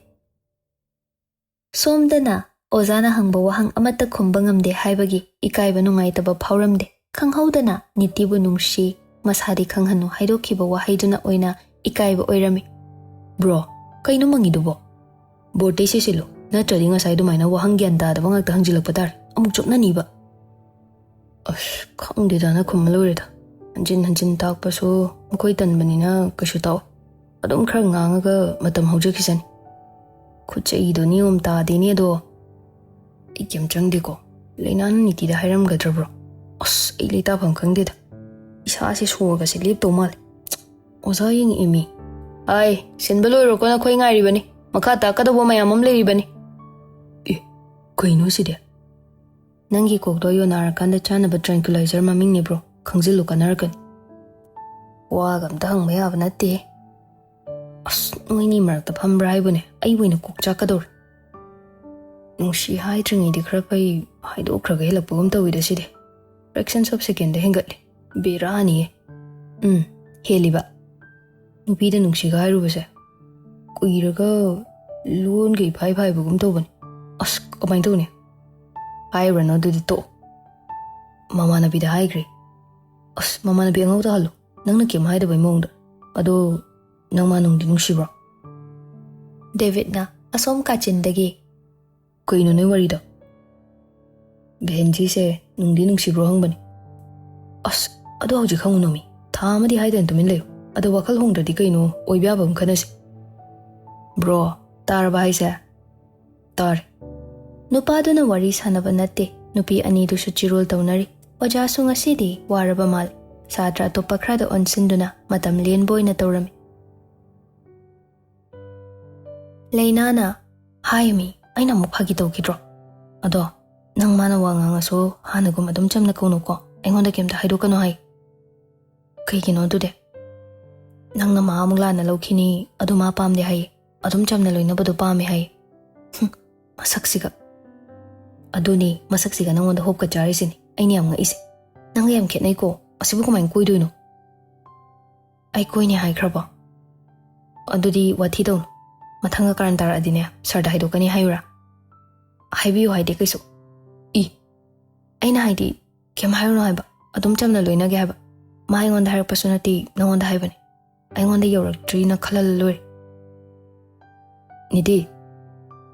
ꯁꯣꯝꯗꯅ ꯑꯣꯖꯥꯅ ꯍꯪꯕ ꯋꯥꯍꯪ ꯑꯃꯠꯇ ꯈꯨꯝꯕ ꯉꯝꯗꯦ ꯍꯥꯏꯕꯒꯤ ꯏꯀꯥꯏꯕ ꯅꯨꯡꯉꯥꯏꯇꯕ ꯐꯥꯎꯔꯝꯗꯦ꯫ ꯈꯪꯍꯧꯗꯅ ꯅꯤꯇꯤꯕꯨ ꯅꯨꯡꯁꯤ, ꯃꯁꯥꯗꯤ ꯈꯪꯍꯟꯅꯨ ꯍꯥꯏꯗꯣꯛꯈꯤꯕ ꯋꯥꯍꯩꯗꯨꯅ ꯑꯣꯏꯅ ꯏꯀꯥꯏꯕ ꯑꯣꯏꯔꯝꯃꯤ꯫ "ꯕ꯭ꯔꯣ, ꯀꯩꯅꯣ ꯃꯪꯉꯤꯗꯨꯕꯣ? ꯕꯣꯔꯗꯇꯩ ꯁꯤꯁꯤꯜꯂꯨ, ꯅꯠꯇ꯭ꯔꯗꯤ ꯉꯁꯥꯏ ꯑꯗꯨꯃꯥꯏꯅ ꯋꯥꯍꯪ ꯒ꯭ꯌꯥꯟ ꯇꯥꯗꯕ ꯉꯥꯛꯇ ꯍꯪꯖꯤꯜꯂꯛꯄ ꯇꯥꯔꯦ꯫ ꯑꯃꯨꯛ ꯆꯣꯞꯅꯅꯤꯕ꯫" "ꯑꯁ, ꯈꯪꯗꯦꯗ, ꯅꯈꯨꯝꯃ ꯂꯣꯏꯔꯦꯗ꯫ ꯍꯟꯖꯤꯟ ꯍꯟꯖꯤꯟ ꯇꯥꯛꯄꯁꯨ ꯃꯈꯣꯏ ꯇꯟꯕꯅꯤꯅ ꯀꯩꯁꯨ ꯇꯥꯛꯑꯣ꯫ ꯑꯗꯨꯝ ꯈꯔ ꯉꯥꯡꯉꯒ ꯃꯇꯝ ꯍꯧꯖꯈꯤꯁꯅꯤ꯫ ꯈꯨꯠ ꯆꯩꯗꯣ ꯅꯤꯌꯣꯝ ꯇꯥꯗꯦꯅꯦ ꯑꯗꯣ꯫" "ꯑꯩ ꯀꯩꯝ ꯆꯪꯗꯦꯀꯣ꯫ ꯂꯩꯅꯥꯅ ꯅꯤꯇꯤꯗ ꯍꯥꯏꯔꯝꯒꯗ꯭ꯔꯕ꯭ꯔꯣ? ꯑꯁ, ꯑꯩ ꯂꯩꯇꯥꯐꯝ ꯈꯪꯗꯦꯗ꯫ ꯏꯁꯥꯁꯦ ꯁꯣꯔꯒꯁꯦ ꯂꯦꯞꯇꯧ ꯃꯥꯜꯂꯦ꯫ ꯑꯣꯖꯥ ꯌꯦꯡꯉꯛꯑꯦꯃꯤ꯫" "ꯑꯥꯏ, ꯁꯤꯟꯕ ꯂꯣꯏꯔꯣꯀꯣ, ꯅꯈꯣꯏ ꯉꯥꯏꯔꯤꯕꯅꯤ꯫ ꯃꯈꯥ ꯇꯥꯛꯀꯗꯧꯕ ꯃꯌꯥꯝ ꯑꯃ ꯂꯩꯔꯤꯕꯅꯤ꯫" "ꯑꯦ, ꯀꯩꯅꯣ ꯁꯤꯗꯤ?" "ꯅꯪꯒꯤ ꯀꯣꯛꯇꯣ ꯌꯣꯟꯅꯔꯀꯥꯟꯗ ꯆꯥꯅꯕ tranquilizer ꯃꯃꯤꯡꯅꯦ ꯕ꯭ꯔꯣ꯫ ꯈꯪꯖꯤꯜꯂꯨ, ꯀꯥꯟꯅꯔꯛꯀꯅꯤ꯫" ꯋꯥꯒ ꯑꯝꯇ ꯍꯪꯕ ꯌꯥꯕ ꯅꯠꯇꯦ꯫ ꯑꯁ, ꯅꯣꯏꯅꯤ ꯃꯔꯛꯇ ꯐꯝꯕ꯭ꯔꯥ ꯍꯥꯏꯕꯨꯅꯦ, ꯑꯩꯕꯨ ꯑꯣꯏꯅ ꯀꯣꯛ ꯆꯥꯛꯀꯗꯧꯔꯦ꯫ ꯅꯨꯡꯁꯤ ꯍꯥꯏꯗ꯭ꯔꯤꯉꯩꯗꯤ ꯈꯔ ꯐꯩ, ꯍꯥꯏꯗꯣꯛꯈ꯭ꯔꯒ ꯍꯦꯜꯂꯛꯄꯒꯨꯝ ꯇꯧꯋꯤꯗ ꯁꯤꯗꯤ꯫ Fraction of secondꯗ ꯍꯦꯟꯒꯠꯂꯦ꯫ ꯕꯦꯔꯥꯅꯤꯌꯦ꯫ ꯎꯝ, ꯍꯦꯜꯂꯤꯕ꯫ ꯅꯨꯄꯤꯗ ꯅꯨꯡꯁꯤꯒ ꯍꯥꯏꯔꯨꯕꯁꯦ ꯀꯨꯏꯔꯒ ꯂꯣꯟꯒ ꯏꯐꯥꯏ ꯐꯥꯏꯕꯒꯨꯝ ꯇꯧꯕꯅꯤ꯫ ꯑꯁ, ꯀꯃꯥꯏꯅ ꯇꯧꯅꯤ? ꯍꯥꯏꯔꯨꯔꯅꯨ ꯑꯗꯨꯗꯤ, ꯇꯣꯛꯑꯣ꯫ ꯃꯃꯥꯟꯅꯕꯤꯗ ꯍꯥꯏꯈ꯭ꯔꯦ꯫ ꯑꯁ, ꯃꯃꯥꯟꯅꯕꯤ ꯑꯉꯧ ꯇꯥꯍꯜꯂꯣ꯫ ꯅꯪꯅ ꯀꯩꯝ ꯍꯥꯏꯗꯕꯩ ꯃꯑꯣꯡꯗ꯫ ꯑꯗꯣ ꯅꯪ ꯃꯥ ꯅꯨꯡꯗꯤ ꯅꯨꯡꯁꯤꯕ꯭ꯔꯣ? ꯗꯦꯕꯤꯠꯅ ꯑꯁꯣꯝ ꯀꯥꯆꯤꯟꯗꯒꯤ, "ꯀꯩꯅꯣ ꯅꯣꯏ ꯋꯥꯔꯤꯗꯣ?" "ꯚꯦꯟꯖꯤꯁꯦ ꯅꯨꯡꯗꯤ ꯅꯨꯡꯁꯤꯕ꯭ꯔꯣ ꯍꯪꯕꯅꯤ꯫" "ꯑꯁ, ꯑꯗꯣ ꯍꯧꯖꯤꯛ ꯍꯪꯉꯨꯅꯣ ꯃꯤ꯫ ꯊꯥ ꯑꯃꯗꯤ ꯍꯥꯏꯗꯅ ꯇꯨꯃꯤꯟ ꯂꯩꯌꯨ꯫ ꯑꯗꯣ ꯋꯥꯈꯜ ꯍꯣꯡꯗ꯭ꯔꯗꯤ ꯀꯩꯅꯣ ꯑꯣꯏꯕ ꯌꯥꯕ ꯑꯃ ꯈꯟꯅꯁꯤ꯫" "ꯕ꯭ꯔꯣ, ꯇꯥꯔꯕ ꯍꯥꯏꯁꯦ?" "ꯇꯥꯔꯦ꯫" ꯅꯨꯄꯥꯗꯨꯅ ꯋꯥꯔꯤ ꯁꯥꯟꯅꯕ ꯅꯠꯇꯦ꯫ ꯅꯨꯄꯤ ꯑꯅꯤꯗꯨꯁꯨ ꯆꯤꯔꯣꯜ ꯇꯧꯅꯔꯤ꯫ ꯑꯣꯖꯥꯁꯨ ꯉꯁꯤꯗꯤ ꯋꯥꯔꯕ ꯃꯥꯜꯂꯦ꯫ ꯁꯥꯇ꯭ꯔ ꯑꯇꯣꯞꯄ ꯈꯔꯗ ꯑꯣꯟꯁꯤꯟꯗꯨꯅ ꯃꯇꯝ ꯂꯦꯟꯕ ꯑꯣꯏꯅ ꯇꯧꯔꯝꯃꯤ꯫ ꯂꯩꯅꯥꯅ, "ꯍꯥꯏ ꯃꯤ, ꯑꯩꯅ ꯑꯃꯨꯛ ꯐꯥꯒꯤ ꯇꯧꯈꯤꯗ꯭ꯔꯣ? ꯑꯗꯣ ꯅꯪ ꯃꯥꯅ ꯋꯥ ꯉꯥꯡꯉꯁꯨ ꯍꯥꯟꯅꯒꯨꯝ ꯑꯗꯨꯝ ꯆꯝꯅ ꯀꯧꯅꯨꯀꯣ꯫ ꯑꯩꯉꯣꯟꯗ ꯀꯩꯝꯇ ꯍꯥꯏꯗꯣꯛꯀꯅꯨ ꯍꯥꯏ꯫" "ꯀꯩꯒꯤꯅꯣ ꯑꯗꯨꯗꯤ?" "ꯅꯪꯅ ꯃꯥ ꯑꯃꯨꯛ ꯂꯥꯟꯅ ꯂꯧꯈꯤꯅꯤ, ꯑꯗꯨ ꯃꯥ ꯄꯥꯝꯗꯦ ꯍꯥꯏꯌꯦ꯫ ꯑꯗꯨꯝ ꯆꯝꯅ ꯂꯣꯏꯅꯕꯗꯣ ꯄꯥꯝꯃꯦ ꯍꯥꯏꯌꯦ꯫" "ꯍꯨꯝ, ꯃꯁꯛꯁꯤꯒ꯫" "ꯑꯗꯨꯅꯤ, ꯃꯁꯛꯁꯤꯒ ꯅꯪꯉꯣꯟꯗ ꯍꯣꯞꯀ ꯆꯥꯔꯤꯁꯤꯅꯤ ꯑꯩꯅ ꯌꯥꯝ ꯉꯛꯏꯁꯦ꯫ ꯅꯪꯒ ꯌꯥꯝ ꯈꯦꯠꯅꯩꯀꯣ꯫ ꯑꯁꯤꯕꯨ ꯀꯃꯥꯏꯅ ꯀꯣꯏꯗꯣꯏꯅꯣ?" "ꯑꯩ ꯀꯣꯏꯅꯤ ꯍꯥꯏꯈ꯭ꯔꯕꯣ? ꯑꯗꯨꯗꯤ ꯋꯥꯊꯤ ꯇꯧꯅꯨ꯫ ꯃꯊꯪꯒ ꯀꯥꯔꯟ ꯇꯥꯔꯛꯑꯗꯤꯅꯦ, ꯁꯥꯔꯗ ꯍꯥꯏꯗꯣꯛꯀꯅꯤ ꯍꯥꯏꯌꯨꯔꯥ?" "ꯍꯥꯏꯕꯤꯌꯨ ꯍꯥꯏꯗꯦ ꯀꯩꯁꯨ꯫" "ꯏ, ꯑꯩꯅ ꯍꯥꯏꯗꯤ ꯀꯩꯝ ꯍꯥꯏꯔꯨꯅꯨ ꯍꯥꯏꯕ꯫ ꯑꯗꯨꯝ ꯆꯝꯅ ꯂꯣꯏꯅꯒꯦ ꯍꯥꯏꯕ꯫ ꯃꯥ ꯑꯩꯉꯣꯟꯗ ꯍꯥꯏꯔꯛꯄꯁꯨ ꯅꯠꯇꯦ, ꯅꯉꯣꯟꯗ ꯍꯥꯏꯕꯅꯦ꯫ ꯑꯩꯉꯣꯟꯗ ꯌꯧꯔꯛꯇ꯭ꯔꯤꯅ ꯈꯜꯍꯜꯂ ꯂꯣꯏꯔꯦ꯫" "ꯅꯤꯗꯤ,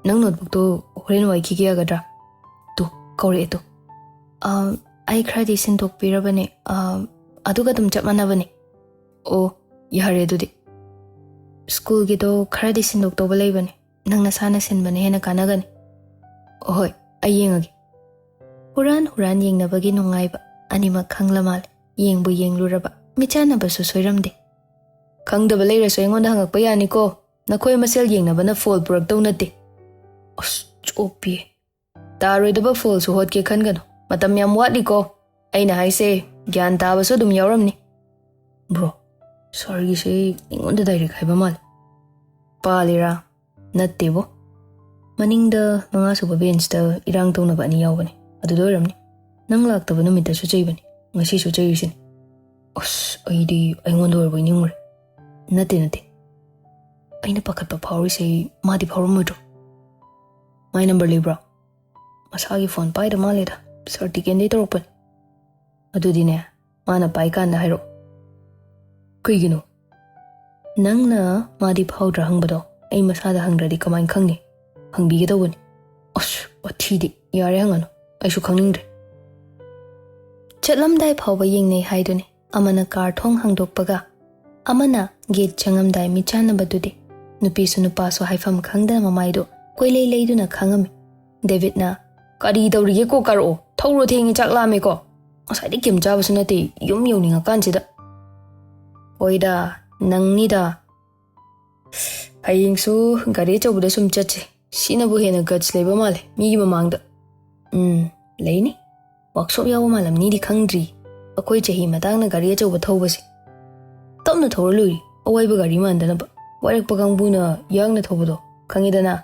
ꯅꯪ ꯅꯣꯠꯕꯨꯛꯇꯣ ꯍꯣꯔꯦꯟ ꯋꯥꯏꯈꯤꯒꯦ ꯌꯥꯒꯗ꯭ꯔꯥ? ꯇꯨ, ꯀꯧꯔꯛꯑꯦ ꯇꯨ꯫" "ꯑ, ꯑꯩ ꯈꯔꯗꯤ ꯁꯤꯟꯗꯣꯛꯄꯤꯔꯕꯅꯦ꯫ ꯑ, ꯑꯗꯨꯒ ꯑꯗꯨꯝ ꯆꯞ ꯃꯥꯟꯅꯕꯅꯦ꯫" "ꯑꯣ, ꯌꯥꯔꯦ ꯑꯗꯨꯗꯤ꯫ ꯁ꯭ꯀꯨꯜꯒꯤꯗꯣ ꯈꯔꯗꯤ ꯁꯤꯟꯗꯣꯛꯇꯧꯕ ꯂꯩꯕꯅꯦ꯫ ꯅꯪ ꯅꯁꯥꯅ ꯁꯤꯟꯕꯅ ꯍꯦꯟꯅ ꯀꯥꯟꯅꯒꯅꯤ꯫" "ꯑꯍꯣꯏ, ꯑꯩ ꯌꯦꯡꯉꯒꯦ꯫" ꯍꯨꯔꯥꯟ ꯍꯨꯔꯥꯟ ꯌꯦꯡꯅꯕꯒꯤ ꯅꯨꯡꯉꯥꯏꯕ ꯑꯅꯤꯃꯛ ꯈꯪꯂ ꯃꯥꯜꯂꯦ꯫ ꯌꯦꯡꯕꯨ ꯌꯦꯡꯂꯨꯔꯕ, ꯃꯤꯠꯆꯥꯟꯅꯕꯁꯨ ꯁꯣꯏꯔꯝꯗꯦ꯫ "ꯈꯪꯗꯕ ꯂꯩꯔꯁꯨ ꯑꯩꯉꯣꯟꯗ ꯍꯪꯉꯛꯄ ꯌꯥꯅꯤꯀꯣ꯫ ꯅꯈꯣꯏ ꯃꯁꯦꯜ ꯌꯦꯡꯅꯕꯅ ꯐꯣꯜ ꯄꯨꯔꯛꯇꯧ ꯅꯠꯇꯦ꯫" "ꯑꯁ, ꯆꯣꯞꯄꯤ꯫ ꯇꯥꯔꯣꯏꯗꯕ ꯐꯣꯜꯁꯨ ꯍꯣꯠꯀꯦ ꯈꯟꯒꯅꯨ꯫ ꯃꯇꯝ ꯌꯥꯝ ꯋꯥꯠꯂꯤꯀꯣ꯫ ꯑꯩꯅ ꯍꯥꯏꯁꯦ, ꯒ꯭ꯌꯥꯟ ꯇꯥꯕꯁꯨ ꯑꯗꯨꯝ ꯌꯥꯎꯔꯝꯅꯤ꯫" "ꯕ꯭ꯔꯣ, ꯁꯥꯔꯒꯤꯁꯦ ꯑꯩꯉꯣꯟꯗ ꯗꯥꯏꯔꯦꯛ ꯍꯥꯏꯕ ꯃꯥꯜꯂꯦ꯫ ꯄꯥꯜꯂꯤꯔꯥ? ꯅꯠꯇꯦꯕꯣ꯫ ꯃꯅꯤꯡꯗ ꯃꯉꯥ ꯁꯨꯕ ꯕꯦꯟꯁꯇ ꯏꯔꯥꯡ ꯇꯧꯅꯕ ꯑꯅꯤ ꯌꯥꯎꯕꯅꯦ, ꯑꯗꯨꯗ ꯑꯣꯏꯔꯝꯅꯤ꯫ ꯅꯪ ꯂꯥꯛꯇꯕ ꯅꯨꯃꯤꯠꯇꯁꯨ ꯆꯩꯕꯅꯤ, ꯉꯁꯤꯁꯨ ꯆꯩꯔꯤꯁꯤꯅꯤ꯫ ꯑꯁ, ꯑꯩꯗꯤ ꯑꯩꯉꯣꯟꯗ ꯑꯣꯏꯔꯕꯣꯏ ꯅꯤꯡꯉꯨꯔꯦ꯫ ꯅꯠꯇꯦ, ꯅꯠꯇꯦ꯫ ꯑꯩꯅ ꯄꯥꯈꯠꯄ ꯐꯥꯎꯔꯤꯁꯦ ꯃꯥꯗꯤ ꯐꯥꯎꯔꯝꯃꯣꯏꯗ꯭ꯔꯣ? ꯃꯥꯏ ꯅꯝꯕꯔ ꯂꯩꯕ꯭ꯔꯣ? ꯃꯁꯥꯒꯤ ꯐꯣꯟ ꯄꯥꯏꯗ ꯃꯥꯜꯂꯦꯗ, ꯁꯥꯔ ꯇꯤꯀꯦꯟꯗꯩ ꯇꯧꯔꯛꯄꯅꯤ꯫ ꯑꯗꯨꯗꯤꯅꯦ, ꯃꯥꯅ ꯄꯥꯏꯀꯥꯟꯗ ꯍꯥꯏꯔꯛꯑꯣ꯫ ꯀꯩꯒꯤꯅꯣ? ꯅꯪꯅ ꯃꯥꯗꯤ ꯐꯥꯎꯗ꯭ꯔꯥ ꯍꯪꯕꯗꯣ ꯑꯩ ꯃꯁꯥꯗ ꯍꯪꯗ꯭ꯔꯗꯤ ꯀꯃꯥꯏꯅ ꯈꯪꯅꯤ? ꯍꯪꯕꯤꯒꯦ ꯇꯧꯕꯅꯤ꯫ ꯑꯁ, ꯋꯥꯊꯤꯗꯤ꯫ ꯌꯥꯔꯦ, ꯍꯪꯉꯅꯨ꯫ ꯑꯩꯁꯨ ꯈꯪꯅꯤꯡꯗ꯭ꯔꯦ꯫ ꯆꯠꯂꯝꯗꯥꯏ ꯐꯥꯎꯕ ꯌꯦꯡꯅꯩ ꯍꯥꯏꯗꯨꯅꯤ꯫ ꯑꯃꯅ ꯀꯥꯔ ꯊꯣꯡ ꯍꯥꯡꯗꯣꯛꯄꯒ, ꯑꯃꯅ ꯒꯦꯠ ꯆꯪꯉꯝꯗꯥꯏ ꯃꯤꯠꯆꯥꯟꯅꯕꯗꯨꯗꯤ꯫ ꯅꯨꯄꯤꯁꯨ ꯅꯨꯄꯥꯁꯨ ꯍꯥꯏꯐꯝ ꯈꯪꯗꯅ ꯃꯃꯥꯏꯗꯨ ꯀꯣꯏꯂꯩ ꯂꯩꯗꯨꯅ ꯈꯥꯡꯉꯝꯃꯤ꯫ ꯗꯦꯕꯤꯠꯅ, "ꯀꯔꯤ ꯇꯧꯔꯤꯒꯦ? ꯀꯣꯛ ꯀꯥꯔꯛꯑꯣ꯫ ꯊꯧꯔꯣ, ꯊꯦꯡꯉꯦ, ꯆꯥꯛ ꯂꯥꯝꯃꯦꯀꯣ꯫ ꯉꯁꯥꯏꯗꯩ ꯀꯩꯝ ꯆꯥꯕꯁꯨ ꯅꯠꯇꯦ, ꯌꯨꯝ ꯌꯧꯅꯤꯡꯉꯀꯥꯟꯁꯤꯗ꯫" "ꯍꯣꯏꯗ, ꯅꯪꯅꯤꯗ꯫ ꯍꯌꯦꯡꯁꯨ ꯒꯥꯔꯤ ꯑꯆꯧꯕꯗ ꯁꯨꯝ ꯆꯠꯁꯦ꯫ ꯁꯤꯅꯕꯨ ꯍꯦꯟꯅ ꯒꯠꯁ ꯂꯩꯕ ꯃꯥꯜꯂꯦ ꯃꯤꯒꯤ ꯃꯃꯥꯡꯗ꯫" "ꯎꯝ, ꯂꯩꯅꯤ꯫ ꯋꯥꯛꯁꯣꯞ ꯌꯥꯎꯕ ꯃꯥꯜꯂꯝꯅꯤꯗꯤ ꯈꯪꯗ꯭ꯔꯤ꯫ ꯑꯩꯈꯣꯏ ꯆꯍꯤ ꯃꯇꯥꯡꯅ ꯒꯥꯔꯤ ꯑꯆꯧꯕ ꯊꯧꯕꯁꯦ꯫ ꯇꯞꯅ ꯊꯧꯔ ꯂꯣꯏꯔꯦ, ꯑꯋꯥꯏꯕ ꯒꯥꯔꯤ ꯃꯥꯟꯗꯅꯕ꯫ ꯋꯥꯏꯔꯛꯄ ꯀꯥꯡꯕꯨꯅ ꯌꯥꯡꯅ ꯊꯧꯕꯗꯣ ꯈꯪꯉꯤꯗꯅ꯫"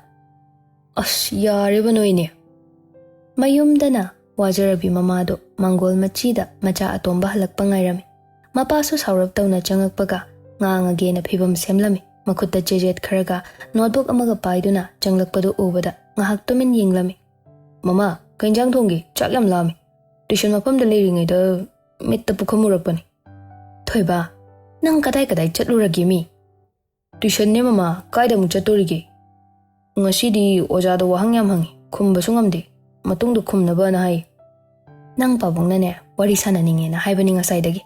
"ꯑꯁ, ꯌꯥꯔꯦꯕ ꯅꯣꯏꯅꯦ꯫" ꯃꯌꯨꯝꯗꯅ ꯋꯥꯖꯔꯕꯤ ꯃꯃꯥꯗꯣ ꯃꯥꯡꯒꯣꯜ ꯃꯆꯤꯗ ꯃꯆꯥ ꯑꯇꯣꯝꯕ ꯍꯜꯂꯛꯄ ꯉꯥꯏꯔꯝꯃꯤ꯫ ꯃꯄꯥꯁꯨ ꯁꯥꯎꯔꯞ ꯇꯧꯅ ꯆꯪꯉꯛꯄꯒ ꯉꯥꯡꯉꯒꯦꯅ ꯐꯤꯕꯝ ꯁꯦꯝꯂꯝꯃꯤ꯫ ꯃꯈꯨꯠꯇ ꯆꯦꯖꯦꯠ ꯈꯔꯒ ꯅꯣꯠꯕꯨꯛ ꯑꯃꯒ ꯄꯥꯏꯗꯨꯅ ꯆꯪꯂꯛꯄꯗꯨ ꯎꯕꯗ ꯉꯥꯏꯍꯥꯛ ꯇꯨꯃꯤꯟ ꯌꯦꯡꯂꯝꯃꯤ꯫ "ꯃꯃꯥ, ꯀꯩ ꯏꯟꯖꯥꯡ ꯊꯣꯡꯒꯦ? ꯆꯥꯛ ꯌꯥꯝ ꯂꯥꯝꯃꯤ꯫ ꯇꯨꯏꯁꯟ ꯃꯐꯝꯗ ꯂꯩꯔꯤꯉꯩꯗ ꯃꯤꯠꯇ ꯄꯨꯈꯝ ꯎꯔꯛꯄꯅꯤ꯫" "ꯊꯣꯏꯕ, ꯅꯪ ꯀꯗꯥꯏ ꯀꯗꯥꯏ ꯆꯠꯂꯨꯔꯒꯦ ꯃꯤ?" "ꯇꯨꯏꯁꯟꯅꯦ ꯃꯃꯥ, ꯀꯥꯏꯗ ꯑꯃꯨꯛ ꯆꯠꯇꯣꯔꯤꯒꯦ? ꯉꯁꯤꯗꯤ ꯑꯣꯖꯥꯗ ꯋꯥꯍꯪ ꯌꯥꯝ ꯍꯪꯉꯤ, ꯈꯨꯝꯕꯁꯨ ꯉꯝꯗꯦ, ꯃꯇꯨꯡꯗ ꯈꯨꯝꯅꯕꯅ ꯍꯥꯏ꯫" "ꯅꯪ ꯄꯥꯕꯨꯡꯅꯅꯦ ꯋꯥꯔꯤ ꯁꯥꯟꯅꯅꯤꯡꯉꯦꯅ ꯍꯥꯏꯕꯅꯤ ꯉꯁꯥꯏꯗꯒꯤ꯫"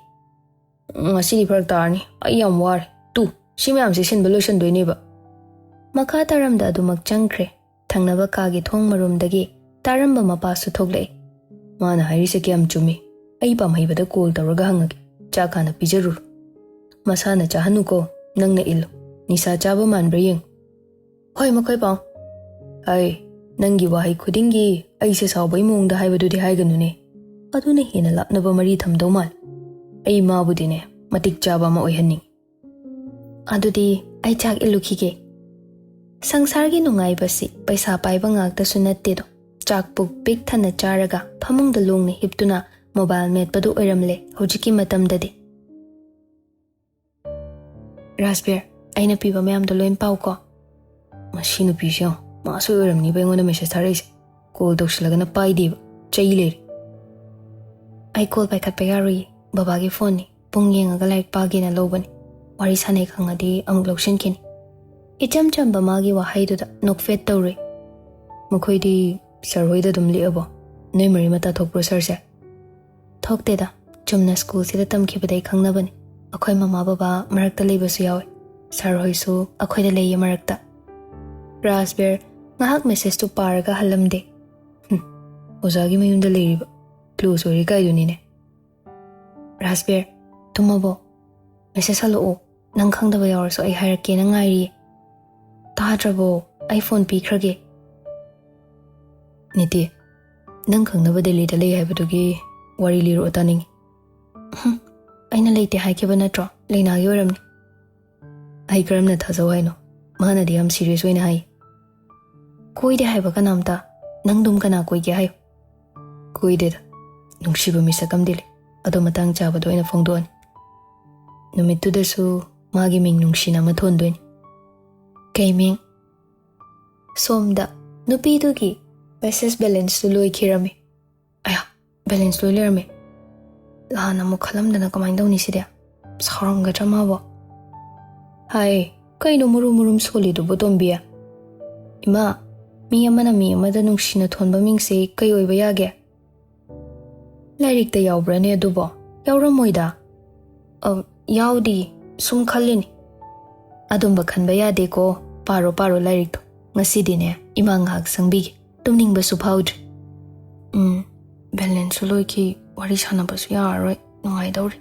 "ꯉꯁꯤꯗꯤ ꯐꯔꯛ ꯇꯥꯔꯅꯤ, ꯑꯩ ꯌꯥꯝ ꯋꯥꯔꯦ꯫ ꯇꯨ, ꯁꯤ ꯃꯌꯥꯝꯁꯦ ꯁꯤꯟꯕ ꯂꯣꯏꯁꯟꯗꯣꯏꯅꯦꯕ꯫" ꯃꯈꯥ ꯇꯥꯔꯝꯗ ꯑꯗꯨꯃꯛ ꯆꯪꯈ꯭ꯔꯦ꯫ ꯊꯪꯅꯕ ꯀꯥꯒꯤ ꯊꯣꯡ ꯃꯔꯨꯝꯗꯒꯤ ꯇꯥꯔꯝꯕ ꯃꯄꯥꯁꯨ ꯊꯣꯛꯂꯛꯏ꯫ "ꯃꯥꯅ ꯍꯥꯏꯔꯤꯁꯦ ꯀꯌꯥꯝ ꯆꯨꯝꯃꯤ? ꯑꯩ ꯄꯥꯝꯍꯩꯕꯗ ꯀꯣꯜ ꯇꯧꯔꯒ ꯍꯪꯉꯒꯦ꯫ ꯆꯥꯛ ꯍꯥꯟꯅ ꯄꯤꯖꯔꯨꯔꯣ꯫ ꯃꯁꯥꯅ ꯆꯥꯍꯟꯅꯨꯀꯣ, ꯅꯪꯅ ꯏꯜꯂꯨ꯫ ꯅꯤꯁꯥ ꯆꯥꯕ ꯃꯥꯟꯕ꯭ꯔꯥ ꯌꯦꯡꯉꯨ꯫" "ꯍꯣꯏ, ꯃꯈꯣꯏ ꯄꯥꯎ꯫" "ꯑꯩ, ꯅꯪꯒꯤ ꯋꯥꯍꯩ ꯈꯨꯗꯤꯡꯒꯤ ꯑꯩꯁꯦ ꯁꯥꯎꯕꯩ ꯃꯑꯣꯡꯗ ꯍꯥꯏꯕꯗꯨꯗꯤ ꯍꯥꯏꯒꯅꯨꯅꯦ꯫ ꯑꯗꯨꯅ ꯍꯦꯟꯅ ꯂꯥꯞꯅꯕ ꯃꯔꯤ ꯊꯝꯗꯧ ꯃꯥꯜꯂꯤ꯫ ꯑꯩ ꯃꯥꯕꯨꯗꯤꯅꯦ, ꯃꯇꯤꯛ ꯆꯥꯕ ꯑꯃ ꯑꯣꯏꯍꯟꯅꯤꯡꯉꯤ꯫ ꯑꯗꯨꯗꯤ ꯑꯩ ꯆꯥꯛ ꯏꯜꯂꯨꯈꯤꯒꯦ꯫ ꯁꯪꯁꯥꯔꯒꯤ ꯅꯨꯡꯉꯥꯏꯕꯁꯤ ꯄꯩꯁꯥ ꯄꯥꯏꯕ ꯉꯥꯛꯇꯁꯨ ꯅꯠꯇꯦꯗꯣ꯫ ꯆꯥꯛ ꯄꯨꯛ ꯄꯤꯛ ꯊꯟꯅ ꯆꯥꯔꯒ ꯐꯃꯨꯡꯗ ꯂꯣꯡꯅ ꯍꯤꯞꯇꯨꯅ ꯃꯣꯕꯥꯏꯜ ꯃꯦꯠꯄꯗꯨ ꯑꯣꯏꯔꯝꯂꯦ ꯍꯧꯖꯤꯛꯀꯤ ꯃꯇꯝꯗꯗꯤ꯫ ꯔꯥꯖꯕꯤꯔ, ꯑꯩꯅ ꯄꯤꯕ ꯃꯌꯥꯝꯗꯣ ꯂꯣꯏ ꯄꯥꯎꯀꯣ꯫ ꯃꯁꯤ ꯅꯨꯄꯤꯁꯦ ꯌꯦꯡꯉꯣ, ꯃꯥꯁꯨ ꯑꯣꯏꯔꯝꯅꯤꯕ ꯑꯩꯉꯣꯟꯗ ꯃꯦꯁꯦꯖ ꯊꯥꯔꯛꯏꯁꯦ꯫ ꯀꯣꯜ ꯇꯧꯁꯤꯜꯂꯒꯅ ꯄꯥꯏꯗꯦꯕ, ꯆꯩ ꯂꯩꯔꯦ꯫ ꯑꯩ ꯀꯣꯜ ꯄꯥꯏꯈꯠꯄ ꯌꯥꯔꯣꯏꯌꯦ, ꯕꯕꯥꯒꯤ ꯐꯣꯟꯅꯤ꯫ ꯄꯨꯡ ꯌꯦꯡꯉꯒ ꯂꯥꯏꯔꯤꯛ ꯄꯥꯒꯦꯅ ꯂꯧꯕꯅꯤ꯫ ꯋꯥꯔꯤ ꯁꯥꯟꯅꯩ ꯈꯪꯉꯗꯤ ꯑꯃꯨꯛ ꯂꯧꯁꯤꯟꯈꯤꯅꯤ꯫ ꯏꯆꯝ ꯆꯝꯕ ꯃꯥꯒꯤ ꯋꯥꯍꯩꯗꯨꯗ ꯅꯣꯛꯐꯦꯠ ꯇꯧꯔꯦ꯫ "ꯃꯈꯣꯏꯗꯤ ꯁꯥꯔ ꯍꯣꯏꯗ ꯑꯗꯨꯝ ꯂꯦꯛꯑꯕꯣ? ꯅꯣꯏ ꯃꯔꯤ ꯃꯇꯥ ꯊꯣꯛꯄ꯭ꯔꯣ ꯁꯥꯔꯁꯦ?" "ꯊꯣꯛꯇꯦꯗ, ꯆꯨꯝꯅ ꯁ꯭ꯀꯨꯜꯁꯤꯗ ꯇꯝꯈꯤꯕꯗꯩ ꯈꯪꯅꯕꯅꯤ꯫ ꯑꯩꯈꯣꯏ ꯃꯃꯥ ꯕꯕꯥ ꯃꯔꯛꯇ ꯂꯩꯕꯁꯨ ꯌꯥꯎꯋꯦ꯫ ꯁꯥꯔ ꯍꯣꯏꯁꯨ ꯑꯩꯈꯣꯏꯗ ꯂꯩꯌꯦ ꯃꯔꯛꯇ꯫" ꯔꯥꯖꯕꯤꯔ ꯉꯥꯏꯍꯥꯛ ꯃꯦꯁꯦꯖꯇꯨ ꯄꯥꯔꯒ ꯍꯜꯂꯝꯗꯦ꯫ "ꯍꯨꯝ, ꯑꯣꯖꯥꯒꯤ ꯃꯌꯨꯝꯗ ꯂꯩꯔꯤꯕ꯫ ꯀ꯭ꯂꯣꯖ ꯑꯣꯏꯔꯤ ꯀꯥꯏꯗꯨꯅꯤꯅꯦ꯫" "ꯔꯥꯖꯕꯤꯔ, ꯇꯨꯝꯃꯕꯣ? ꯃꯦꯁꯦꯖ ꯍꯜꯂꯛꯑꯣ꯫ ꯅꯪ ꯈꯪꯗꯕ ꯌꯥꯎꯔꯁꯨ ꯑꯩ ꯍꯥꯏꯔꯛꯀꯦꯅ ꯉꯥꯏꯔꯤꯌꯦ꯫ ꯇꯥꯗ꯭ꯔꯕꯣ? ꯑꯩ ꯐꯣꯟ ꯄꯤꯈ꯭ꯔꯒꯦ꯫" "ꯅꯤꯇꯤ, ꯅꯪ ꯈꯪꯅꯕ ꯗꯦꯜꯂꯤꯗ ꯂꯩ ꯍꯥꯏꯕꯗꯨꯒꯤ ꯋꯥꯔꯤ ꯂꯤꯔꯛꯑꯣ ꯇꯥꯅꯤꯡꯉꯤ꯫" "ꯍꯨꯝ, ꯑꯩꯅ ꯂꯩꯇꯦ ꯍꯥꯏꯈꯤꯕ ꯅꯠꯇ꯭ꯔꯣ? ꯂꯩꯅꯥꯒꯤ ꯑꯣꯏꯔꯝꯅꯤ꯫" "ꯑꯩ ꯀꯔꯝꯅ ꯊꯥꯖꯧ ꯍꯥꯏꯅꯣ? ꯃꯥꯅꯗꯤ ꯌꯥꯝ ꯁꯤꯔꯤꯌꯁ ꯑꯣꯏꯅ ꯍꯥꯏ꯫" "ꯀꯣꯏꯗꯦ ꯍꯥꯏꯕ ꯀꯅꯥꯝꯇ꯫ ꯅꯪꯗꯨꯝ ꯀꯅꯥ ꯀꯣꯏꯒꯦ ꯍꯥꯏꯌꯨ?" "ꯀꯣꯏꯗꯦꯗ꯫ ꯅꯨꯡꯁꯤꯕ ꯃꯤꯁꯛ ꯑꯃꯗꯤ ꯂꯩ꯫ ꯑꯗꯣ ꯃꯇꯥꯡ ꯆꯥꯕꯗ ꯑꯣꯏꯅ ꯐꯣꯡꯗꯣꯛꯑꯅꯤ꯫ ꯅꯨꯃꯤꯠꯇꯨꯗꯁꯨ ꯃꯥꯒꯤ ꯃꯤꯡ ꯅꯨꯡꯁꯤꯅ ꯑꯃ ꯊꯣꯟꯗꯣꯏꯅꯤ꯫" "ꯀꯩ ꯃꯤꯡ?" ꯁꯣꯝꯗ ꯅꯨꯄꯤꯗꯨꯒꯤ ꯃꯦꯁꯦꯖ ꯕꯦꯂꯦꯟꯁꯇꯨ ꯂꯣꯏꯈꯤꯔꯝꯃꯤ꯫ "ꯑꯌꯥ, ꯕꯦꯂꯦꯟꯁ ꯂꯣꯏ ꯂꯩꯔꯝꯃꯦ꯫ ꯂꯥꯟꯅ ꯑꯃꯨꯛ ꯈꯜꯂꯝꯗꯅ ꯀꯃꯥꯏꯅ ꯇꯧꯅꯤ ꯁꯤꯗꯤ? ꯁꯥꯎꯔꯝꯒꯗ꯭ꯔꯥ ꯃꯥꯕꯣ?" "ꯍꯥꯏ, ꯀꯩꯅꯣ ꯃꯨꯔꯨꯝ ꯃꯨꯔꯨꯝ ꯁꯣꯜꯂꯤꯗꯨꯕꯨ, ꯇꯣꯝꯕꯤ? ꯏꯃꯥ, ꯃꯤ ꯑꯃꯅ ꯃꯤ ꯑꯃꯗ ꯅꯨꯡꯁꯤꯅ ꯊꯣꯟꯕ ꯃꯤꯡꯁꯦ ꯀꯩ ꯑꯣꯏꯕ ꯌꯥꯒꯦ?" "ꯂꯥꯏꯔꯤꯛꯇ ꯌꯥꯎꯕ꯭ꯔꯥꯅꯦ ꯑꯗꯨꯕꯣ? ꯌꯥꯎꯔꯝꯃꯣꯏꯗ꯫" "ꯑ, ꯌꯥꯎꯗꯤ, ꯁꯨꯝ ꯈꯜꯂꯤꯅꯤ꯫" "ꯑꯗꯨꯝꯕ ꯈꯟꯕ ꯌꯥꯗꯦꯀꯣ꯫ ꯄꯥꯔꯣ, ꯄꯥꯔꯣ ꯂꯥꯏꯔꯤꯛꯇꯣ꯫ ꯉꯁꯤꯗꯤꯅꯦ, ꯏꯃꯥ ꯉꯥꯏꯍꯥꯛ ꯁꯪꯕꯤꯒꯦ꯫ ꯇꯨꯝꯅꯤꯡꯕꯁꯨ ꯐꯥꯎꯗ꯭ꯔꯦ꯫" "ꯎꯝ, ꯕꯦꯂꯦꯟꯁꯁꯨ ꯂꯣꯏꯈꯤ, ꯋꯥꯔꯤ ꯁꯥꯟꯅꯕꯁꯨ ꯌꯥꯔꯔꯣꯏ꯫ ꯅꯨꯡꯉꯥꯏꯗꯧꯔꯤ꯫"